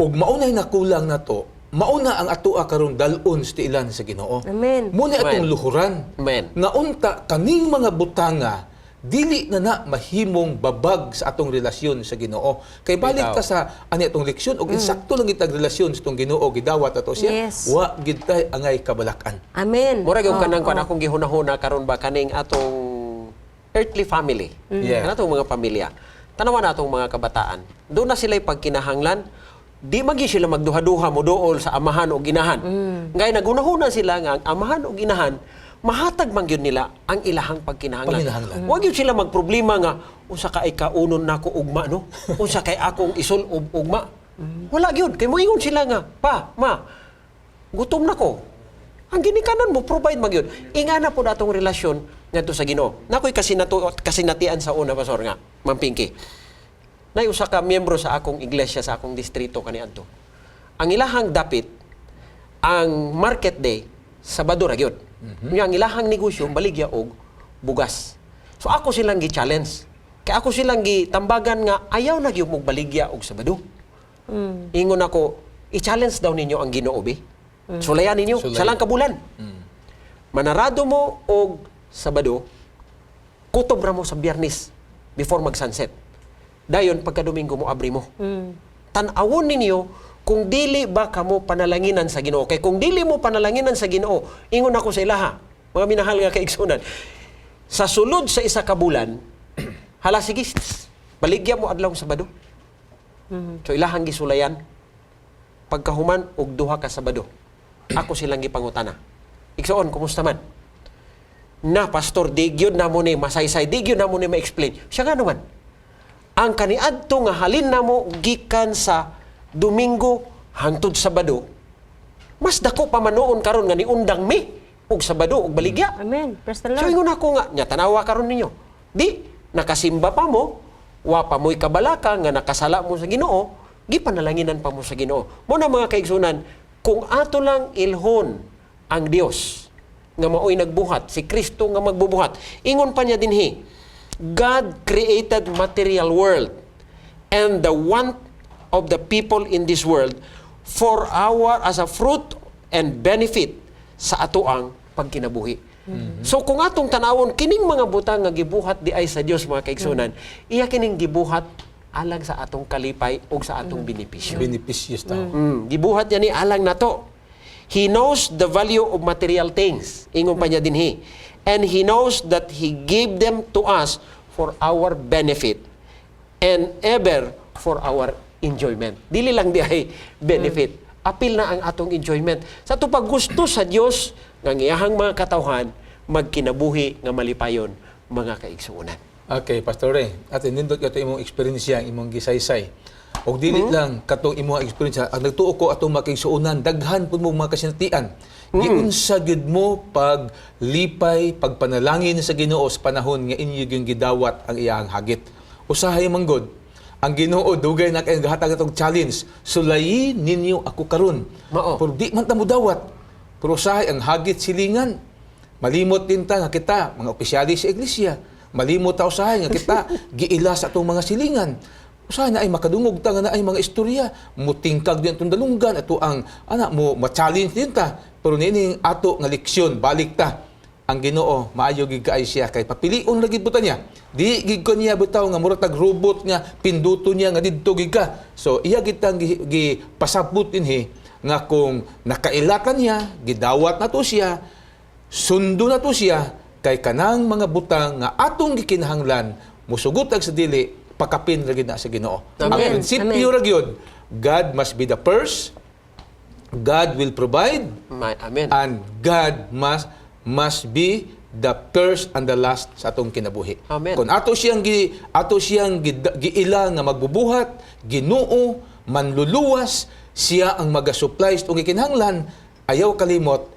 C: ug maunay nakulang nato, mauna ang atoa karon dal-on sa tiilan sa Ginoo.
B: Amen.
C: Mo ni atong
A: Amen.
C: luhuran.
A: Amen.
C: Nga unta kaning mga butanga dili na na mahimong babag sa atong relasyon sa Ginoo. Kay balik
A: Bitaw.
C: ta sa ani atong leksyon og insakto lang itag relasyon sa atong Ginoo gidawat ato siya. Wa gid tay angay kabalakan.
B: Amen.
A: Mura gyud
B: Oo,
A: kanang kuan
B: oo.
A: akong gihunahuna karon ba kaning atong earthly family.
C: Yeah.
A: Kanatong mga pamilya. Tanawa na atong mga kabataan. Doon na sila'y pagkinahanglan, di magi sila magduha-duha mo dool sa amahan o ginahan. Ngay nagunahuna sila nga ang amahan o ginahan mahatag man gyud nila ang ilahang pagkinahanglan.
C: Pagkinahanglan.
A: Wa gyud sila magproblema nga unsa kay kaunon nako ugma, no? Unsa kay akong isul-ob ugma. Wala gyud kay moingon sila nga, pa, ma, gutom na ko. Ang ginikanan mo provide man gyud. Ingana po atong relasyon ngadto sa Ginoo. Nakoy kasinatian sa una, pastor nga, Ma'am Pinky. Nay usa ka miyembro sa akong iglesia sa akong distrito kaniadto. Ang ilahang dapit ang market day, Sabado ra gyud. Nya ang ilahang negosyo baligya og bugas. So ako silang gi-challenge. Kay ako silang gitambagan nga ayaw na gyud mog baligya og Sabado. Ingon ako, i-challenge daw ninyo ang Ginoo bi. Sulayan ninyo,
C: Sulayan.
A: sa lang ka bulan. Manarado mo og Sabado, kutob ra mo sa Biyernes before mag-sunset. Dayon pagka Domingo mo abri mo. Tan-awon ninyo kung dili ba kamo panalanginan sa Ginoo. Kay kung dili mo panalanginan sa Ginoo, ingon ako sa ilaha, mga minahal nga kaigsunan. Sa sulod sa isa ka bulan, hala sige, baligya mo adlaw Sabado. So ilahang gisulayan pagkahuman og duha ka Sabado. Ako silang gipangutana. Igsoon, kumusta man? Na, pastor, di gyud na mo ni masaysay, di gyud na mo ni ma-explain. Siya nga naman. Ang kaniadto nga halin namo gikan sa Domingo hangtod Sabado, mas dako pa man noon karon nga niundang mi og Sabado og baligya.
B: Amen. Praise the
A: So
B: Lord.
A: ingon ako nga, nya tanawa karon ninyo. Di nakasimba pa mo, wa pa mo'y kabalaka nga nakasala mo sa Ginoo, gipanalanginan pa mo sa Ginoo. Mo na mga kaigsunan, kung ato lang ilhon ang Dios nga maoy nagbuhat, si Kristo nga magbubuhat. Ingon pa niya dinhi, God created material world and the want of the people in this world for our as a fruit and benefit sa atoang pagkinabuhi. So kung atong tanawon kining mga butang nga gibuhat di ay sa Dios, mga kaigsunan, iya kining gibuhat alang sa atong kalipay ug sa atong benepisyo.
C: Benepisyo sa tao.
A: Gibuhat niya ni alang nato. He knows the value of material things. Ingon pa niya dinhi. And he knows that he gave them to us for our benefit and ever for our enjoyment. Dili lang di ay benefit. Apil na ang atong enjoyment. Sa ato paggusto sa Dios nga ang iyahang mga katawhan magkinabuhi nga malipayon, mga kaigsuonan.
C: Okay, Pastor Ray. Ate, nindot kato imong eksperyensya, imong gisaysay. Og dili lang katong imong eksperyensya, ang nagtuo ko atong makigsuonan, daghan pud mo mga kasinatian. Giunsa gyud mo pag lipay, pagpanalangin sa Ginoo sa panahon nga inyo gyud gidawat ang iyang hagit. Usahay man gud, ang Ginoo dugay na kay gahatag atong challenge. Sulayi ninyo ako karon.
A: Mao.
C: Pero di man ta modawat. Pero usahay ang hagit silingan. Malimot din ta nga kita, mga opisyalis sa iglesia. Malimot ta usahay nga kita giila sa atong mga silingan. Usahay na ay makadungog ta nga na ay mga istorya. Mutingkag din atong dalunggan ato ang anak mo ma-challenge din ta. Pero nining ato nga leksyon balik ta. Ang Ginoo maayo gid kaay siya kay papilion lagi buta niya. Di gid ko niya bitaw nga mura tag robot nga pinduto niya nga didto gid ka. So iya gid tang gi pasabot dinhi nga kung nakailatan niya, gidawat na to siya, sundo na to siya kay kanang mga butang nga atong gikinahanglan musugot ag sa dili pakapin ra gid na sa Ginoo. Ang
A: Amen.
C: prinsipyo ra gyud, God must be the first, God will provide,
A: Amen.
C: and God must be the first and the last sa atong kinabuhi.
A: Amen.
C: Kung ato siyang giila nga magbubuhat, Ginoo, manluluwas, siya ang maga-supply sa atong gikinahanglan, ayaw kalimot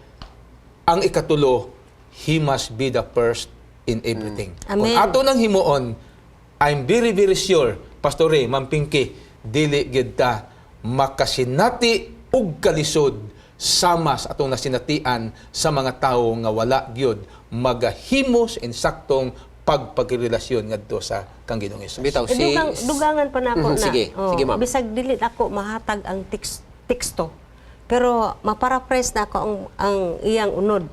C: ang ikatulo, he must be the first in everything.
B: Amen.
C: Kung ato nang himuon, I'm very very sure, Pastor Ray, Ma'am Pinky, dili gid ta makasinati og kalisod sama sa atong nasinatian sa mga tawo nga wala gyud magahimo sa insaktong pagpagrelasyon ngadto sa kang Ginoong Hesus.
A: Bitaw
B: Eh,
A: si
B: dugangan pa nako na.
A: Sige,
B: Oh,
A: sige, ma'am.
B: Bisag dili ako mahatag ang teksto. Pero maparaphrase na ako ang iyang unod.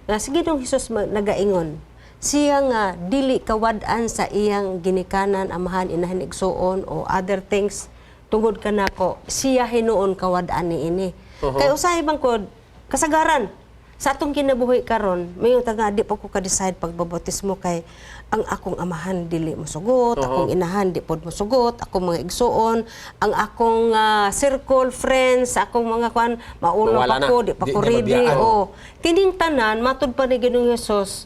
B: Nga sige dong Hesus nagaingon. Siya nga dili kawad-an sa iyang ginikanan, amahan, inahan, igsuon o other things tungod kanako, siya hinuon kawad-an niini. Kay usahay bang kod kasagaran sa atong kinabuhi karon, mayo ta nga di pa ko ka-decide pagbabautismo kay ang akong amahan dili mosugot, akong inahan di pod mosugot, akong mga igsuon, ang akong circle friends, akong mga kuan maulo
A: Mawala
B: pa
A: na.
B: ko, di pa
C: Di
B: ko
C: niya
B: ready.
C: mabiyaan.
B: O kining tanan matud pa ni Ginoong Hesus,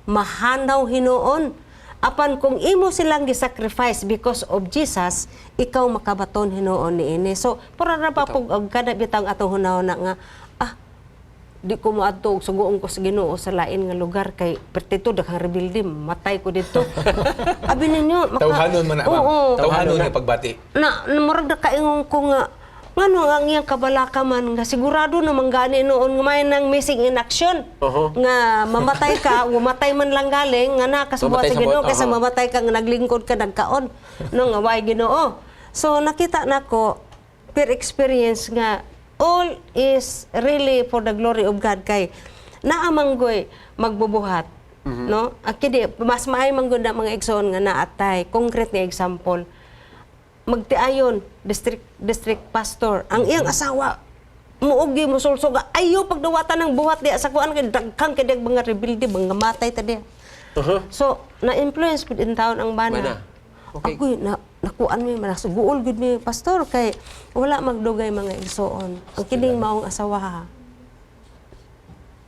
B: mahanaw hinuon. Apan kung imo silang gisacrifice because of Jesus, ikaw makabaton hinuon niini. So, pura ra pa pug og kada bitang atong hunahuna nga di ko moadto og sugoon ko sa Ginoo sa lain nga lugar kay pertito daghang rebelde, matay ko didto. Abi ninyo maka
C: Tawhanon man na, ma'am.
B: Oo.
C: Tawhanon nga pagbati.
B: Na murag nakaingon ko nga ngano ang iyang kabalaka man nga sigurado naman gani noon nga may nang missing in action. Nga mamatay ka, mamatay man lang galing nga nakasubuhat
A: Mamatay
B: sa
A: sa
B: Ginoo
A: buhat,
B: kaysa mamatay ka nga naglingkod ka nagkaon no nga way Ginoo. So nakita nako per experience nga all is really for the glory of God kay naamanggoy magbubuhat no. Akidi mas maay manggod na mga igsoon nga naatay concrete nga example, magtiayon district district pastor ang iyang asawa muogi musulsog, ayo pagdawatan ng buhat diya sa kuan kay dagkang kay dag mga rebelde, mga matay ta diya. So na-influence pud in town ang bana.
A: Bana. Okay.
B: Agoy na nakuan mi, manasuguol gud mi, pastor, kay wala magdugay, mga igsoon, ang kining maong asawa ha.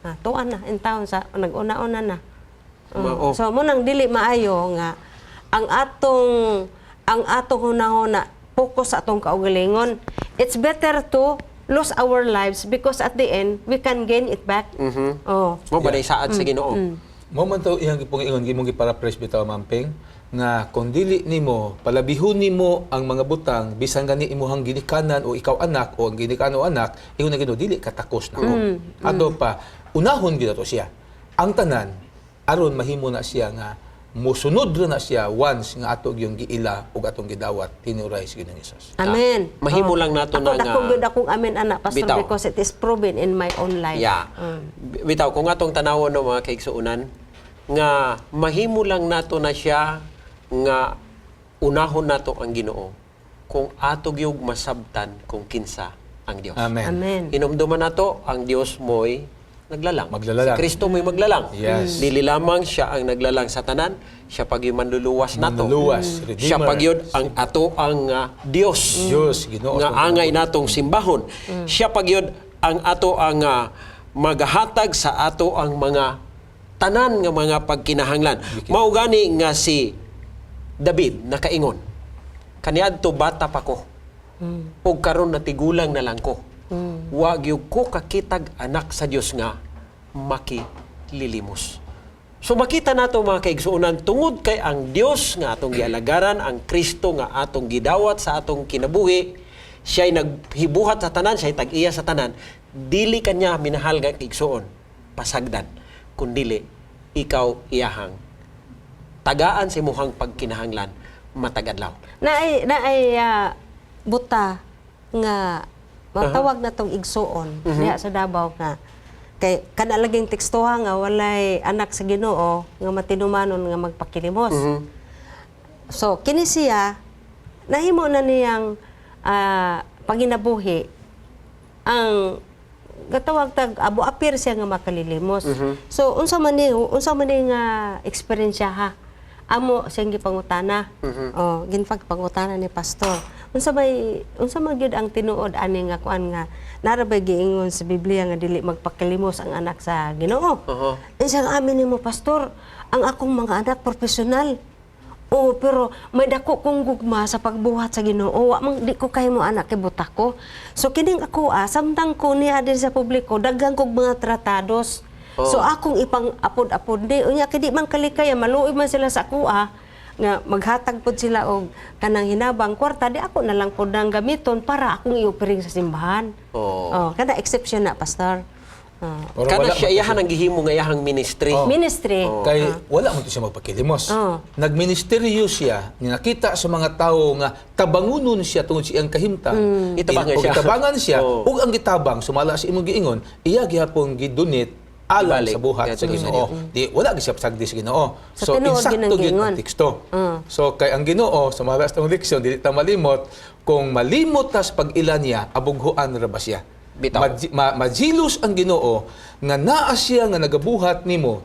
B: Ah, tuan na in town sa nag-una-una na.
A: Mao.
B: So mo nang dili maayo nga ang atong hunahuna focus sa atong kaugalingon. It's better to lose our lives because at the end we can gain it back. Oh.
A: Mo ba saad sa Ginoo?
C: Mo man to iyang gipong ingon, gimong giparaphrase bitaw, Ma'am Peng, nga kung dili nimo palabihon nimo ang mga butang bisan gani imuhang ginikanan o ikaw anak o ang ginikanan o anak, ingon na Ginoo, dili katakos nako. Ato pa unahon gyud ato siya ang tanan aron mahimo na siya nga mosunod ra na siya once nga ato gyung giila ug atong gidawat tinuray sa Ginoong Hesus.
B: Amen.
A: Mahimo lang nato
B: Ako
A: na nga-
B: dako gyud akong amen ana, pastor,
A: Bitaw.
B: because it is proven in my own life.
A: Yeah. Bitaw, kung atong tanawon no, mga kaigsuonan, nga mahimo lang nato na siya nga unahon nato ang Ginoo kung ato gyud masabtan kung kinsa ang Dios.
C: Amen.
B: Amen.
A: Hinumduman nato ang Dios mo'y naglalang.
C: Maglalang.
A: Si Kristo mo'y maglalang.
C: Yes.
A: Dili lamang siya ang naglalang sa tanan, siya pa gyud manluluwas nato.
C: Manluluwas, Redeemer.
A: Siya pa gyud ang ato ang Dios.
C: Dios, Ginoo.
A: Nga angay natong simbahon. Siya pa gyud ang ato ang magahatag sa ato ang mga tanan nga mga pagkinahanglan. Mao gani nga si David nakaingon, "Kaniadto bata pa ko. Ug karon natigulang na lang ko. Wa gyud ko kakitag anak sa Dios nga makililimos." So makita nato, mga kaigsuonan, tungod kay ang Dios nga atong gialagaran, ang Kristo nga atong gidawat sa atong kinabuhi, siya'y naghibuhat sa tanan, siya'y tag-iya sa tanan, dili kanya minahal nga igsuon, pasagdan, kundili ikaw iyahang tagaan sa imuhang pagkinahanglan matag adlaw.
B: Naay buta nga matawag na tong igsuon diha sa Davao nga kay kana laging tekstoha nga walay anak sa Ginoo nga matinumanon nga magpakilimos. So kini siya nahimo na niyang panginabuhi ang gatawag tag abo apir siya nga makalilimos. So unsa man ni nga eksperyensya ha? Amo siyang gipangutana. Oh, ginpagpangutana ni pastor. Unsa man gyud ang tinuod ani nga kuan nga nara bay giingon sa Biblia nga dili magpakilimos ang anak sa Ginoo? Eh, siya nga, amin nimo, pastor, ang akong mga anak profesional. Oo, pero may dako kong gugma sa pagbuhat sa Ginoo. Wa man di ko kay mo anak kay buta ko. So kining ako samtang ko niya din sa publiko, daghan kog mga tratados. So akong ipang apod-apod ni unya kay di man kalikaya, maluoy man sila sa ako. Nga maghatag pod sila og kanang hinabang kwarta, di ako na lang pod nang gamiton para akong i-offering sa simbahan.
A: Oo.
B: Oh, kana exception na, pastor. Oh.
C: Pero
A: Kana
C: wala
A: siya
C: man
A: iyahan ang gihimo nga iyahang ministry.
C: Oh.
B: Ministry.
C: Kay wala man to siya magpakilimos.
B: Oo.
C: Nagministeryo siya, ni nakita sa mga tao nga tabangunon siya tungod sa iyang kahimtang.
A: Itabangan
C: Og
A: siya.
C: Itabangan siya,
A: Oo.
C: ug ang gitabang sumala sa imong giingon, iya gihapon gidunit alang
A: Ibalik.
C: sa buhat sa
A: Ngadto sa
C: Ginoo. Di wala gyud siya pasagdi sa Ginoo.
B: Sa
C: So
B: tinuod
C: insakto
B: gyud ang
C: gyud
B: giingon.
C: ang teksto. So kay ang Ginoo sumala sa atong leksyon, dili ta malimot kung malimot ta sa pag-ila niya, abughuan ra ba siya?
A: Bitaw.
C: Majilos ang Ginoo nga naa siya nga nagabuhat nimo,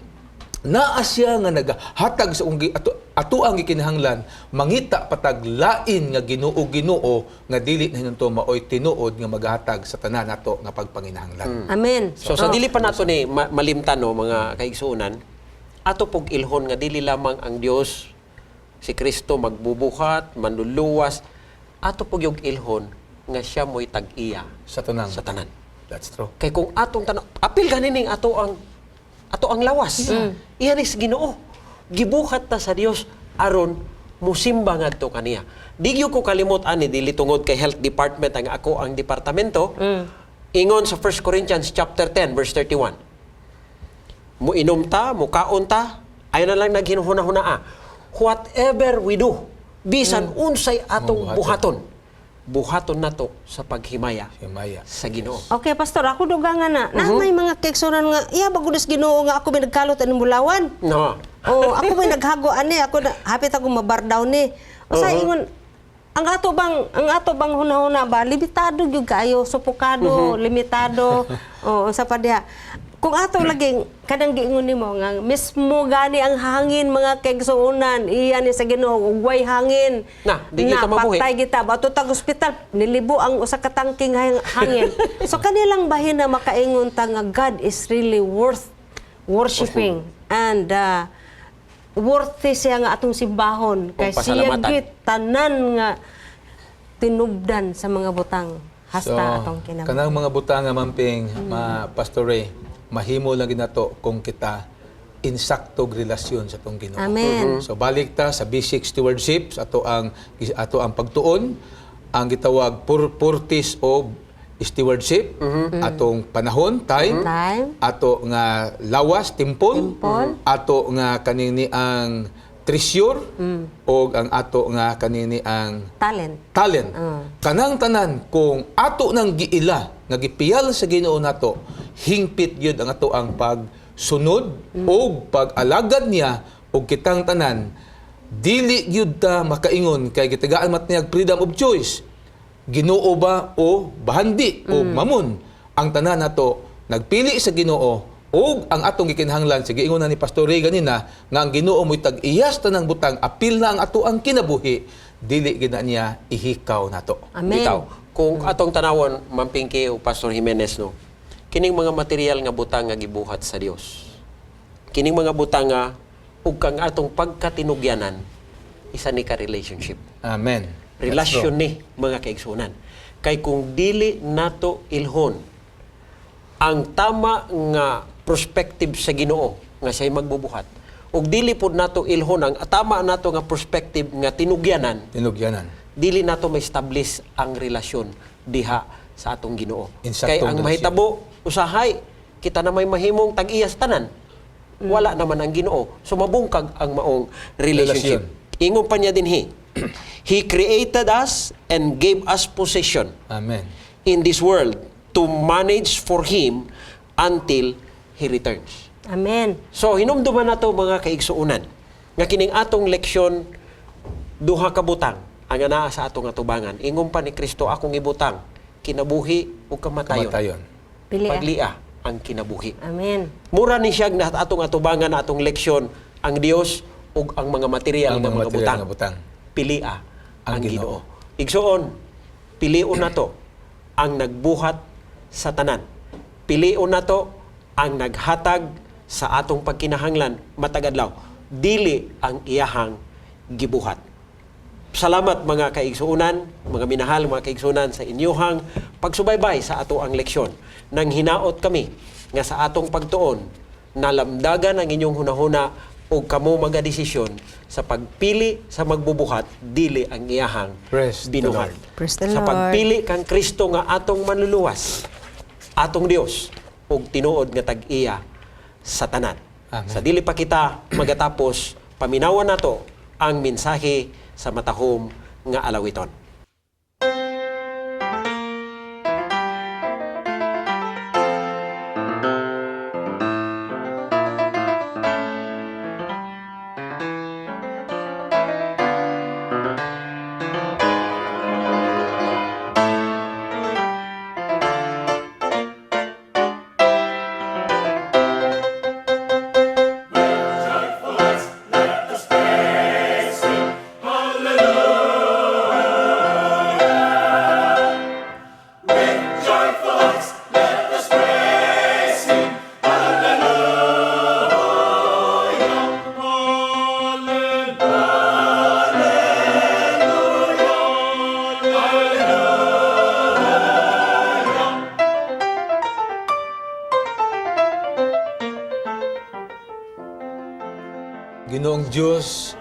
C: naa siya nga nagahatag sa unggi ato ang gikinahanglan, mangita patag lain nga Ginoo, Ginoo nga dili na hinunto maoy tinuod nga magahatag sa tanan nato nga pagpanginahanglan.
B: Amen.
A: So sa dili pa nato ni malimtan, no, mga kaigsuonan, ato pog ilhon nga dili lamang ang Dios, si Kristo, magbubuhat, manluluwas, ato pog yung ilhon nga siya mo'y tag-iya
C: sa tanang
A: sa tanan.
C: That's true.
A: Kay kung atong tanan, apil ganining ato ang lawas. Iyan is Ginoo. Gibuhat ta sa Dios aron musimba ngadto kaniya. Di gyud ko kalimot ani, dili tungod kay health department ang ako ang departamento. Ingon sa 1 Corinthians chapter 10 verse 31. Muinom ta, mukaon ta, ayo na lang naghinuhuna-hunaa. Whatever we do, bisan unsay atong buhaton, buhaton nato sa paghimaya
C: Himaya.
A: sa Ginoo.
B: Okay, pastor, ako dugangan na. Na may mga kaigsuonan nga, iya bagudos Ginoo nga ako may nagkalot aning bulawan.
A: No.
B: Oh, ako may naghago ani, ako na, hapit ako mabardaw ni. O sa ingon, ang ato bang hunahuna ba limitado gyud kaayo, supokado, limitado. Oh, unsa pa diha. Kung ato laging kanang giingon nimo nga mismo gani ang hangin, mga kaigsuonan, iya ni sa Ginoo ug way hangin.
A: Na, di kita mabuhi.
B: Patay kita bato tag ospital, nilibo ang usa ka tangking hangin. So kanilang bahin na makaingon ta nga God is really worth worshiping and worthy siya nga atong simbahon kay
A: Ug
B: siya
A: pasalamatan.
B: gyud tanan nga tinubdan sa mga butang hasta atong kinabuhi.
C: Kanang mga butang nga, Mamping, ma Pastor Ray, mahimo lang ginato kung kita insakto relasyon sa atong Ginoo.
B: Amen.
C: So balik ta sa basic stewardship sa ato ang pagtuon, ang gitawag purpose of stewardship, atong panahon, time,
B: Time.
C: ato nga lawas, timpon,
B: Timpon.
C: Ato nga kanini ang treasure, og ang ato nga kanini ang
B: Talent.
C: Talent. Kanang tanan kung ato nang giila nga gipiyal sa Ginoo nato, hingpit gyud ang ato ang pagsunod og pag-alagad niya, og kitang tanan dili gyud ta makaingon kay gitagaan man niya freedom of choice. Ginoo ba o bahandi o mamon? Ang tanan nato nagpili sa Ginoo ug ang atong gikinahanglan, sige, ingon na ni Pastor Ray ganina nga ang Ginoo mo'y tag-iyas tanang butang, apil na ang ato ang kinabuhi, dili gid na niya ihikaw nato.
B: Amen.
A: Bitaw. Kung atong tanawon, Ma'am Pinky o Pastor Jimenez, no, kining mga material nga butang nga gibuhat sa Dios. Kining mga butang nga ug kang atong pagkatinugyanan, isa ni ka relationship.
C: Amen.
A: Relasyon ni, mga kaigsunan. Kay kung dili nato ilhon ang tama nga perspective sa Ginoo nga siya'y magbubuhat, ug dili pud nato ilhon ang tama nato nga perspective nga tinugyanan,
C: Tinugyanan.
A: Dili nato ma-establish ang relasyon diha sa atong Ginoo.
C: Insaktong
A: Kay ang
C: relasyon.
A: mahitabo usahay kita na may mahimong tag-iyas tanan. Wala naman ang Ginoo. So mabungkag ang maong relationship. Ingon pa niya dinhi, "He created us and gave us possession
C: Amen.
A: In this world to manage for Him until He returns."
B: Amen.
A: So hinumduman nato, mga kaigsuonan, nga kining atong leksyon, duha ka butang ang anaa sa atong atubangan. Ingon pa ni Kristo, "Akong ibutang kinabuhi ug kamatayon."
C: Kamatayon.
B: Pili ah.
A: Paglia ang kinabuhi.
B: Amen.
A: Mura ni siya na atong atubangan na atong leksyon, ang Dios ug ang mga material
C: Ang
A: nga
C: mga
A: mga
C: material
A: butang.
C: nga butang.
A: Pilia ang
C: Ang
A: Ginoo.
C: Ginoo.
A: Igsuon, pilion nato ang nagbuhat sa tanan. Pilion nato ang naghatag sa atong pagkinahanglan matag adlaw, dili ang iyahang gibuhat. Salamat, mga kaigsuunan, mga minahal mga kaigsuunan, sa inyuhang pagsubaybay sa ato ang leksyon. Nang hinaot kami nga sa atong pagtuon, nalamdagan ang inyong hunahuna. Ug kamo magadesisyon sa pagpili sa magbubuhat dili ang iyahang
C: Praise the
A: binuhat.
C: Lord.
B: Praise the
A: Sa
B: Lord.
A: pagpili kang Kristo nga atong manluluwas, atong Dios ug tinuod nga tag-iya sa tanan.
C: Amen.
A: Sa dili pa kita magatapos, paminawan nato ang mensahe sa matahom nga alawiton.
C: Ginoong Dios,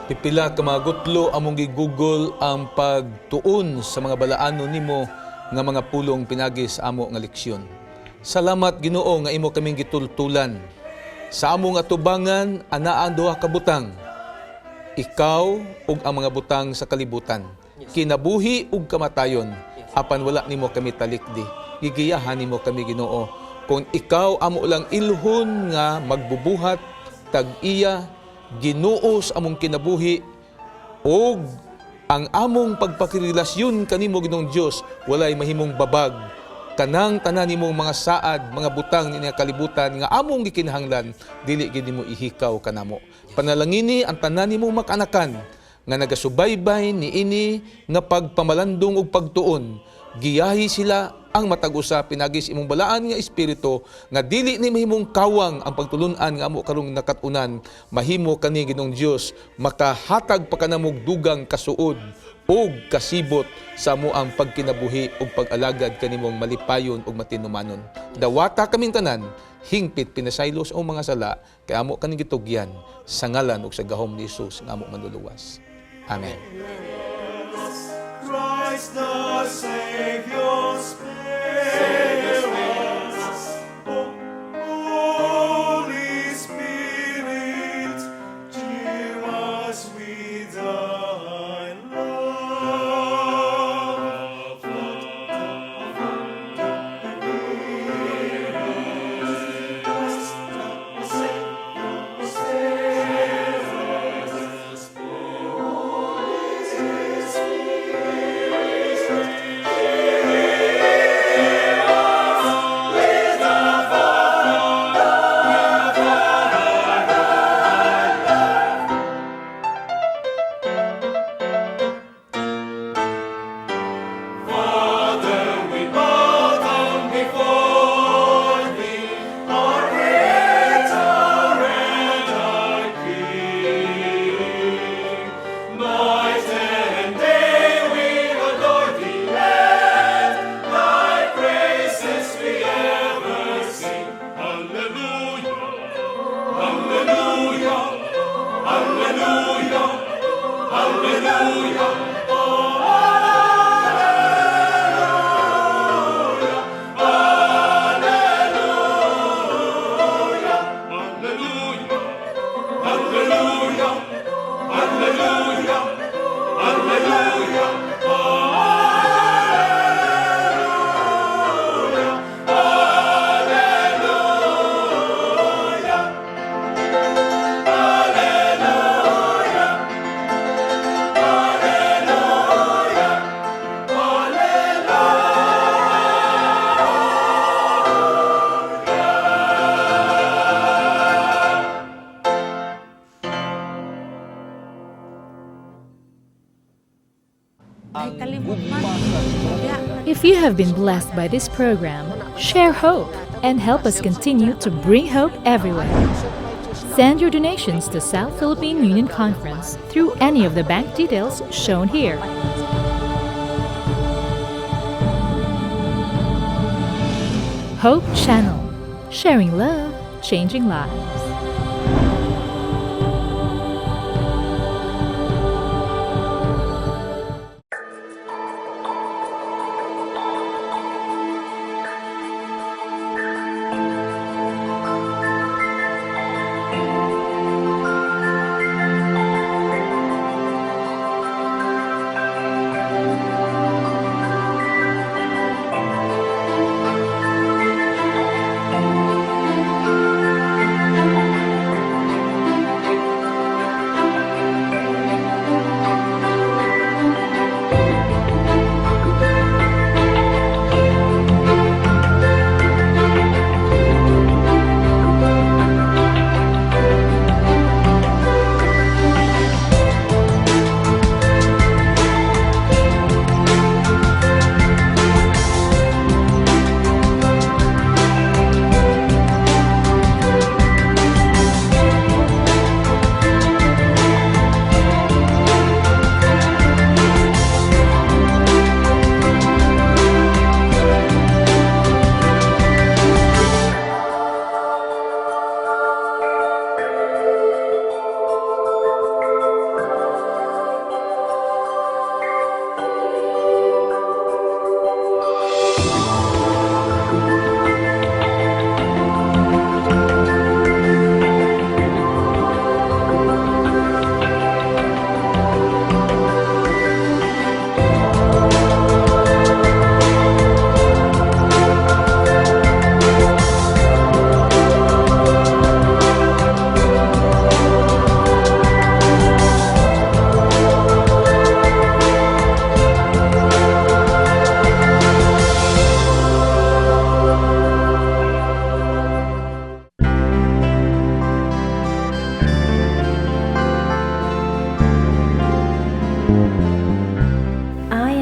C: pipila ka mga gutlo among gigugol ang pagtuon sa mga balaano nimo nga mga pulong pinagi sa amo nga leksyon. Salamat, Ginoo, nga imo kaming gitultulan. Sa among atubangan anaa ang duha ka butang. Ikaw ug ang mga butang sa kalibutan. Kinabuhi ug kamatayon, apan wala nimo kami talikdi. Gigiyahan nimo kami, Ginoo. Kung ikaw amo lang ilhon nga magbubuhat tag-iya, Ginoo sa among kinabuhi ug ang among pagpakirelasyon kanimo, Ginoong Dios, walay mahimong babag kanang tanan nimong mga saad, mga butang ni nga kalibutan nga among gikinahanglan, dili gid nimo ihikaw kanamo. Panalangini ang tanan nimong makanakan nga nagasubaybay niini nga pagpamalandong ug pagtuon. Giyahi sila ang matag usa pinagi sa imong balaan nga espiritu nga dili ni mahimong kawang ang pagtulun-an nga amo karong nakat-unan. Mahimo kani, Ginoong Dios, makahatag pa kanamog dugang kasuod ug kasibot sa amo ang pagkinabuhi ug pag-alagad kanimong malipayon ug matinumanon. Dawata kaming tanan, hingpit pinasaylo sa among mga sala, kay amo kaning gitugyan sa ngalan ug sa gahom ni Jesus nga amo manluluwas. Amen.
E: Christ the Savior, spare us. O Holy Spirit, cheer us with thy love. Christ the Savior, spare us. Holy Spirit, Father, we bow down before Thee, our Creator and our King. Night and day we adore Thee, and Thy praises we ever sing. Hallelujah, Hallelujah, Hallelujah, Hallelujah. Oh, Hallelujah, Hallelujah, Hallelujah, Hallelujah, Hallelujah, Hallelujah, Hallelujah, Hallelujah, Hallelujah.
B: Ay, kalimot man.
D: If you have been blessed by this program, share hope and help us continue to bring hope everywhere. Send your donations to South Philippine Union Conference through any of the bank details shown here. Hope Channel, sharing love, changing lives.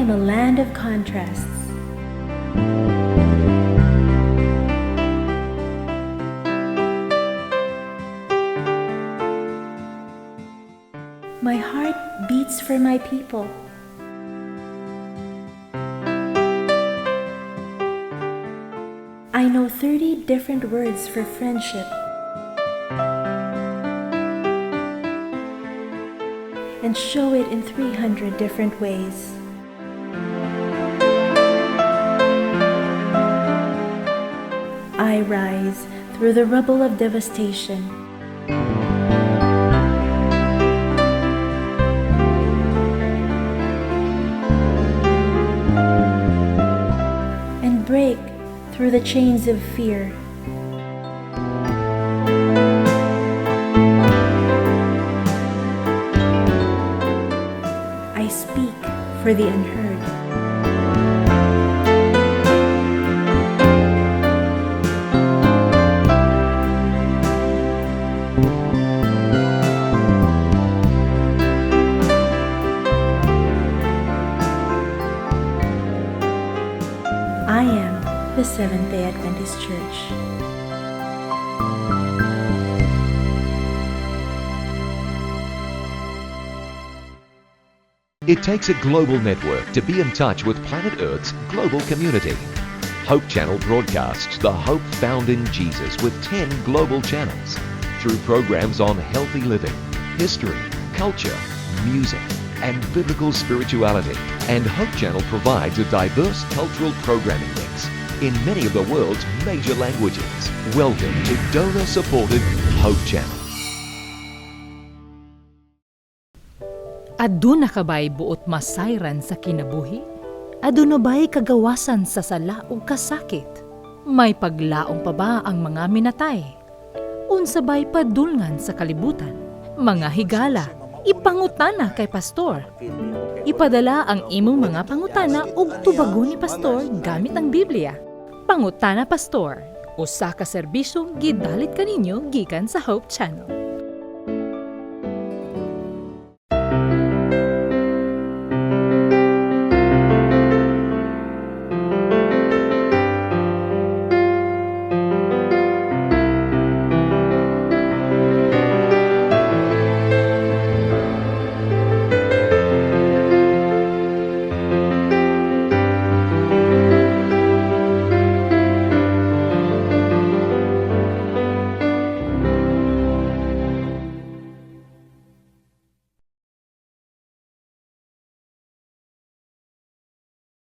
F: from a land of contrasts. My heart beats for my people. I know 30 different words for friendship and show it in 300 different ways. I rise through the rubble of devastation. And break through the chains of fear. I speak for the unheard. I am the Seventh day Adventist Church.
G: It takes a global network to be in touch with planet Earth's global community. Hope Channel broadcasts the hope found in Jesus with 10 global channels through programs on healthy living, history, culture, music, and biblical spirituality. And Hope Channel provides a diverse cultural programming mix in many of the world's major languages. Welcome to donor supported Hope Channel.
D: Aduna ka ba'y buot masayran sa kinabuhi? Aduna ba'y kagawasan sa sala ug kasakit? May paglaom pa ba ang mga minatay? Unsa ba'y padulngan sa kalibutan? Mga higala, ipangutana kay pastor. Ipadala ang imong mga pangutana ug tubagon ni pastor gamit ang Biblia. Pangutana Pastor, usa ka serbisyong gidalit kaninyo gikan sa Hope Channel.